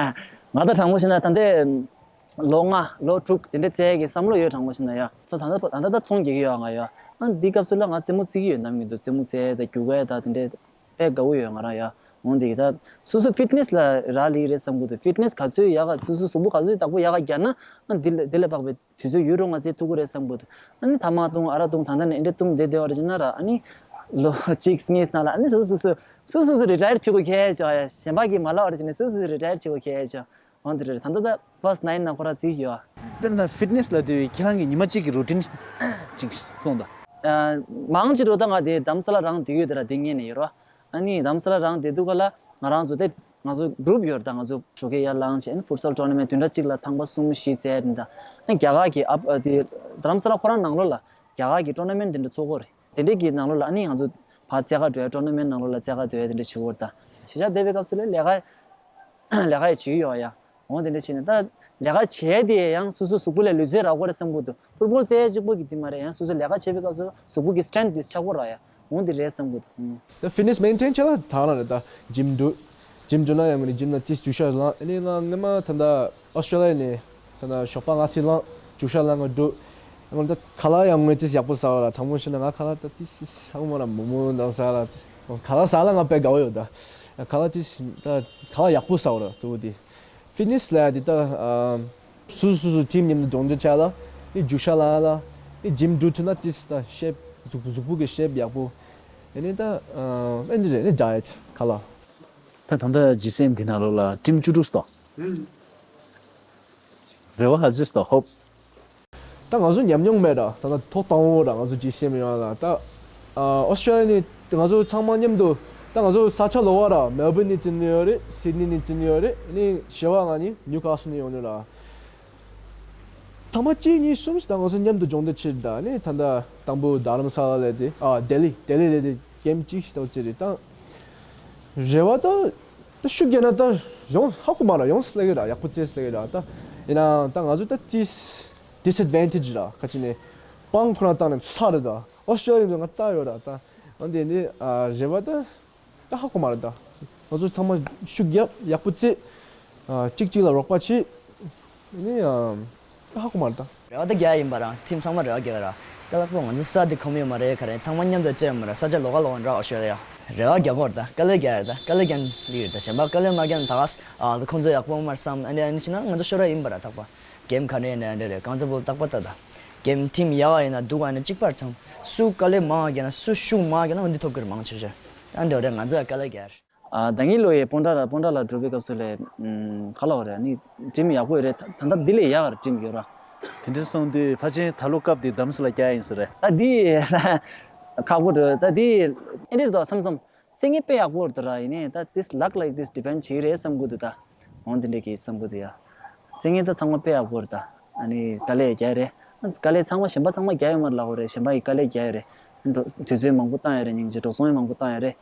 ང་ད་དྲང་པོ་བཤད་ན་ད་ལྟའི་ལོ་ལྔ་ལོ་དྲུག་དེ་འདྲ་རྩེ་ཡས་ཀྱི་བསམ་བློ་ཡོད། དྲང་པོ་བཤད་ན་ཡ། ད་ད་ད་ད་ཚོང་རྒྱག་གི་ཡོད་ང་ཡ། ཨ་འདི་སྐབས་སུ་ལ་ང་རྩེད་མོ་རྩེ་གི་ཡོད་ནམ་ཡིན་འདུག་རྩེད་མོ་རྩེ་ད་རྒྱུག་ག་ད་དེ་འདྲ་དཔེ་དགའ་བོ་ཡོད་ང་རང་ཡ། འོང་དེ་གི་ད་སོ་སོ་ཕིཊ་ནེས་ལ་རག་ལས་རེད་བསམ་གི་འདུག་ཕིཊ་ནེས་ག་ཚོད་ཡག་ག་སོ་སོ་གཟུགས་པོ་ག་ཚོད་བདག་པོ་ཡག་ག་རྒྱག་ན་ཨ་འདི་ལ་འདི་ལ་དཔག་པའི་དུས་ཚོད་ཡུན་རིང་བ་རྩེ་ཐུབ་གི་རེད་བསམ་གི་འདུག་ཨ་ནི་ཐ་མག་བཏུང་ཨ་རག་བཏུང་ད་ལྟ་ནས་ཨེ་འདྲ་བཏུང་བསྡད་བསྡད་པ་རེད་ཅེ་ན་ར། ཨ་ནི་ལོ་གཅིག་གཉིས་ནང་ལ་ཨ་ནི་སོ་སོ་སོ་སོ་སོ་སོ་སོ་རི་ཊ་ཡར་བྱེད་དགོས་ཁེལ་ཆོག་ཡ། གཞན་པ་གི་མ་ལབ་པ་རེད་ཅེ་ན་སོ་སོ་སོ་རི་ཊ་ཡར་བྱེད་དགོས་ཁེལ་ཆོག་འོང་དེ་རེད། ད་ལྟ་ད་ཕར་སི་ཊི་ནའིན་ནང་ཁོ་རང་རྩེ་གི་ཡོད། དཔེར་ན་ཕིཊ་ནེས་ལབ་དུས་ཁྱེད་རང་གི་ཉི་མ་གཅིག་གི་རུ་ཊིན་ཅིག་གསུངས་དང་། ཨ་མང་ཆེ་རུ་ད་ང་དེ་རྡ་རམ་ས་ལ་རང་བསྡད་ཡོད་དེ་ར། དེ་ངེད་ནས་ཡོད་ར། ཨ་ནི་རྡ་རམ་ས་ལ་རང་བསྡད་དུས་ག་ལ་ང་རང་ཚོ་དེ་ང་ཚོ་གུ་རུབ་ཡོད་ར། ད་ང་ཚོ་ཞོགས་ཀས་ཡར་ལངས་བྱས་ཨ་ནི་ཕུཊ་སལ་ཊོར་ན་མེན་ཊི་བདུན་ཕྲག་གཅིག་ལ་ཐེངས་པ་གསུམ་བཞི་རྩེ་ཡ་དེ་འདྲ། ཨ་ནི་རྒྱ་གར་གྱི་ཨ་དེ་རྡ་རམ་ས་ལ་ཁོ་རང་ནང་ལོགས་ལ་རྒྱ་གར་གྱི་ཊོར་ན་མེན་ཊི་དེ་འདྲ་ཚོགས་ཀྱི་ཡོད་རེད། དེ་འདྲའི་གི་ནང་ལོགས་ལ་ཨ་ནི་ང་ཚོ་ཕར་རྩེ་ག་འགྲོ་ཡ། ཊོར་ན་མེན་ཊི་ནང་ལོགས་ལ་རྩེ་ག་འགྲོ་ཡ་དེ་འདྲ་བྱེད་ཀྱི་ཡོད་རེད། ད་གཞིས་ཆགས་བསྡད་པའི་སྐབས་སུ་ལ་ལས་ཀ་ལས་ཀ་ཡང་བྱེད་ཀྱི་ཡོད་ཡ། འོང་དེ་འདྲ་བྱས་ནས་ད་ལས་ཀ་བྱས་དེ་ཡང་སོ་སོའི་གཟུགས་པོ་ལ་ལུས་རྩལ་རག་གི་རེད་བསམ་གྱི་འདུག་ཕུཊ་བོལ་རྩེ་ཡ་གཅིག་པོ་གི་དེ་མ་རེད། ཡང་སོ་སོ་ལས་ཀ་བྱེད་པའི་སྐབས་སུ་གཟུགས་པོ་གི་སི་ཊེན་ཐི་དེ་ཆག་གི་རེད་ཡ། འོང་དེ་རེད་བསམ་གྱི་འདུག་ད་ཕིཊ་ནེས་མེན་ཊེན་བྱེད་ལ་ཐང་རང་རེད། ད་ཇིམ་འགྲོ། ཇིམ་འགྲོ་ན་ཡང་མིན་ན་ཇིམ་ན་ཏིས་རྒྱུག་ཤར་ལངས། ཨ་ནི་ང་སྔོན་མ་ད་ལྟ་ཨོ་སི་ཊེ་ལི་ཡ་ནས་ད་ལྟ་ཞོགས་པ་སྔ་ཙམ་ལངས། རྒྱུག་ཤར་ལངས་ག་འགྲོ། ཨ་ང་ད་ཁ་ལག་ཡང་ངོས་ཏིས་ཡག་པོ་ཟ་བ་ར། དྲང་པོ་བཤད་ན་ང་ཁ་ལག་ད་ཏིས་ཟ་གི་མ་ར། མོག་མོག་དང་ཟ་ལ་ཏིས་ཁ་ལག་ཟ་ལ་ང་དཔེ་དགའ་བོ་ཡོད་ད། ཁ་ལག་ཏིས་ད་ཁ་ལག་ཡག་པོ་ཟ་བ་ར་གཙོ་བོ་དེ། ཕིཊ་ནེས་ལབ་ཡ་དེ་ད་ཨ་སོ་སོ་སོ་སོ་ཊིམ་མཉམ་དུ་སྦྱོང་བརྡར་བྱས་ལ། ཨ་ནི་རྒྱུག་ཤར་ལངས་ལ། ཨ་ནི་ཇིམ་འགྲོ་ཐུབ་ན་ཏིས་ད་ཤེབ་གཟུགས་པོ་གཟུགས་པོ་གི་ཤེབ་ཡག་པོ། ཨ་ནི་ད་ཨ་ཨ་ནི་རེད། ཨ་ནི་ཌའེ་ཊི་ཁ་ལག་ད་ད་ལྟ་ཇི་སི་ཨེམ་འདི་ནང་ལོགས་ལ་ཊིམ་བཅུ་དྲུག་སྟོང་། རེ་བ་ག་ཚོད་སྟོང་། ཧོབ། ད་ང་ཚོ་ཉམས་མྱོང་མེད་ར། ད་ལྟ་ཐོག་དང་པོ་ར་ང་ཚོ་ཇི་སི་ཨེམ་ཡོང་ཡ་ལ། ད་ཨ་ཨོ་སི་ཊེ་ལི་ཡ་ནས་ང་ཚོ་ཚང་མ་མཉམ་དུ་ད་ང་ཚོ་ས་ཆ་ལོགས་པ་ར། མེལ་བྷོན་ནས་རྩེ་ནི་ཡོད་རེད། སིད་ནི་ནས་རྩེ་ནི་ཡོད་རེད། ཨ་ནི་བཞི་པ་ང་གཉིས་ནིའུ་ཁ་སལ་ནས་ཡོང་ནི་ར། ཐེངས་མ་གཅིག་གཉིས་གསུམ་ཞིག་ད་ང་ཚོ་མཉམ་དུ་སྦྱོང་བརྡར་བྱས་རེད། ད་ཨ་ནི་ད་ལྟ་དང་པོ་རྡ་རམ་ས་ལ་ལ་དེ་ཨ་ལྡི་ལི་ལྡི་ལི་ལ་དེ་གེམ་གཅིག་ཞིག་ད་རྩེ་རེད། ད་རེ་བ་ད་ད་ཤུགས་རྒྱག་ན་ད་ཡོང་ཧ་གོ་མ་ར། ཡོང་སྲིད་ལ་གི་ར། ཡག་པོ་རྩེ་སྲིད་ལ་གི་ར། ད་ཡིན་ནའང་ད་ང་ཚོ་ད་ཏིས་ཌིས་ཨེཌ་ཝན་ཊེཇ་ར། ཁ་ཅིག་ནས་པང་ཁོ་རང་བཏང་ནས་ཚར་རེད། ད་ཨོ་སི་ཊེ་ལི་ཡ་ཡིན་ཙང་ང་རྩ་ཡོད་ར། ད་འོན་ཏེ་ནི་ཨ་རེ་བ་ད་ད་ཧ་གོ་མ་རེད། ད་ང་ཚོ་ཚང་མ་ཤུགས་རྒྱབ། ཡག་པོ་རྩེ། ཨ་གཅིག་གཅིག་ལ་རོགས་པ་བྱེད། ནི་ཨ་ད་ཧ་གོ་མ་རེད། ད་རེ་བ་ད་རྒྱག་ཡིན་པ་ར། ཊིམ་ཚང་མ་རེ་བ་རྒྱག་ར། ཀ་ལག་པོ་ང་ཚོ་ས་དེ་ཁོམ་ཡོད་མ་རེད། ག་རེ་ཚང་མ་མཉམ་དུ་རྩེ་ཡོད་མ་ར། ས་ཆ་ལོགས་ཀ་ལོགས་ཀ་འདྲ། ཨོ་ཤོད་ཡ་རེ་བ་རྒྱག་གོ་ར། ད་དཀའ་ལས་རྒྱག་ར། ད་དཀའ་ལས་རྒྱག་ལི་རེད། ད་གཞན་པ་དཀའ་ལས་མ་རྒྱག་ན་ད་ག་ཨ་ཁོང་ཚོ་ཡག་པོ་མ་བསམ། ཨ་འདི་ཨ་ནི་བྱས་ན་ང་ཚོ་ཤོར་ར་ཡིན་པ་ར། ཐག་པ་གེམ་ག་རེ་ཡིན་ན་འདྲ་རེད། གང་ཚོ་བོ་རྟག་པ་ལྟ་ད་གེམ་ཊིམ་ཡག་པ་ཡིན་ན་སྡུག་པ་ཡིན་ན་གཅིག་པར་ཚང་སུ་དཀའ་ལས་མང་བ་རྒྱག་ན་སུ་ཤུགས་མང་བ་རྒྱག་ན་འོ་འདི་ཐོབ་ཀྱི་རེད། མང་ཆེ་ཤོས་ཨ་འདྲ་རེད། ང་ཚོ་ཡང་དཀའ་ལས་རྒྱག་ར། ཨ་ད་ངའི་བློ་ཡི་སྤོན་ཊ་ལ་སྤོན་ཊ་ལ་འགྲོ་བའི་སྐབས་སུ་ལས་ཨམ་ག་ལ་བ་རེད། ཨ་ནི་ཊིམ་ཡག་པོ་ཡོད་རེད། ད་ད་ལྟ་འདི་ལས་ཡག་ར་ཊིམ་ཡོད་ར། དེ་འདྲ་སོང་དུས་ཕལ་ཆེར་ད་ལོ་སྐབས་དེ་རྡ་རམ་ས་ལ་རྒྱག་ཡིན་ས་རེད། ད་འདི་ཁག་པོ་འགྲོ། ད་འདི་ཨེ་འདྲ་རེད་དོ་བསམ་བསམ། རྩེད་མཁན་དཔེ་ཡག་པོ་རེད་དོ་ར། ཡིན་ནའི་ད་this luck like this depend བྱེད་ཀྱི་རེད་བསམ་གི་འདུག་ད་འོང་དེ་འདྲ་གི་བསམ་གི་འདུག་ཡ། རྩེད་མཁན་ད་ཚང་མ་དཔེ་ཡག་པོ་རེད་ད། ཨ་ནི་དཀའ་ལས་རྒྱག་ཡོད་རེད། དཀའ་ལས་ཚང་མ་གཞན་པ་ཚང་མ་རྒྱག་ཡོད་མ་རེད་ལབ་དགོས་རེད། གཞན་པ་ཡི་དཀའ་ལས་རྒྱག་ཡོད་རེད། འགྲོ་དུས་ཚོད་མང་པོ་བཏང་ཡོད་རེད། སྙིང་རྗེ་འགྲོ་སོང་ཡང་མང་པོ་བཏང་ཡོད་རེད།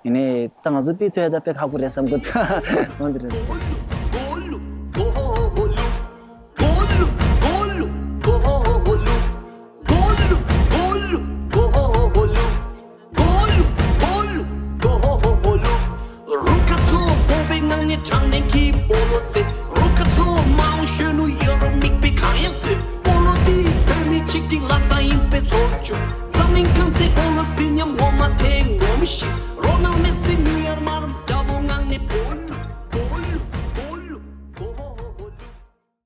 ཡིན་ནའི་ད་ང་ཚོ་དཔེ་ཐོས་ད་དཔེ་ཁག་པོ་རེད་བསམ་གི་འདུག་འོ་འདི་རེད། རུ་ཁ་ཚོ་སྤོ་བའི་ངང་ནས་དྲང་བདེན་གྱི་སྤོ་ལོ་རྩེ། རུ་ཁ་ཚོ་མ་འོངས་གཞོན་ནུ་ཡོད་རུང་མིག་དཔེ་གང་ཡང་ལྟོས། སྤོ་ལོ་འདི་བོད་མི་ཆིག་སྒྲིལ་ལག་རྟགས་ཡིན་པའི་ཚོར་བཅུག་འཛམ་གླིང་གང་ཚེ་སྤོ་ལོ་ཟིན་ཉམས་ངོ་མ་ཐེག་ངོམ་ཤིག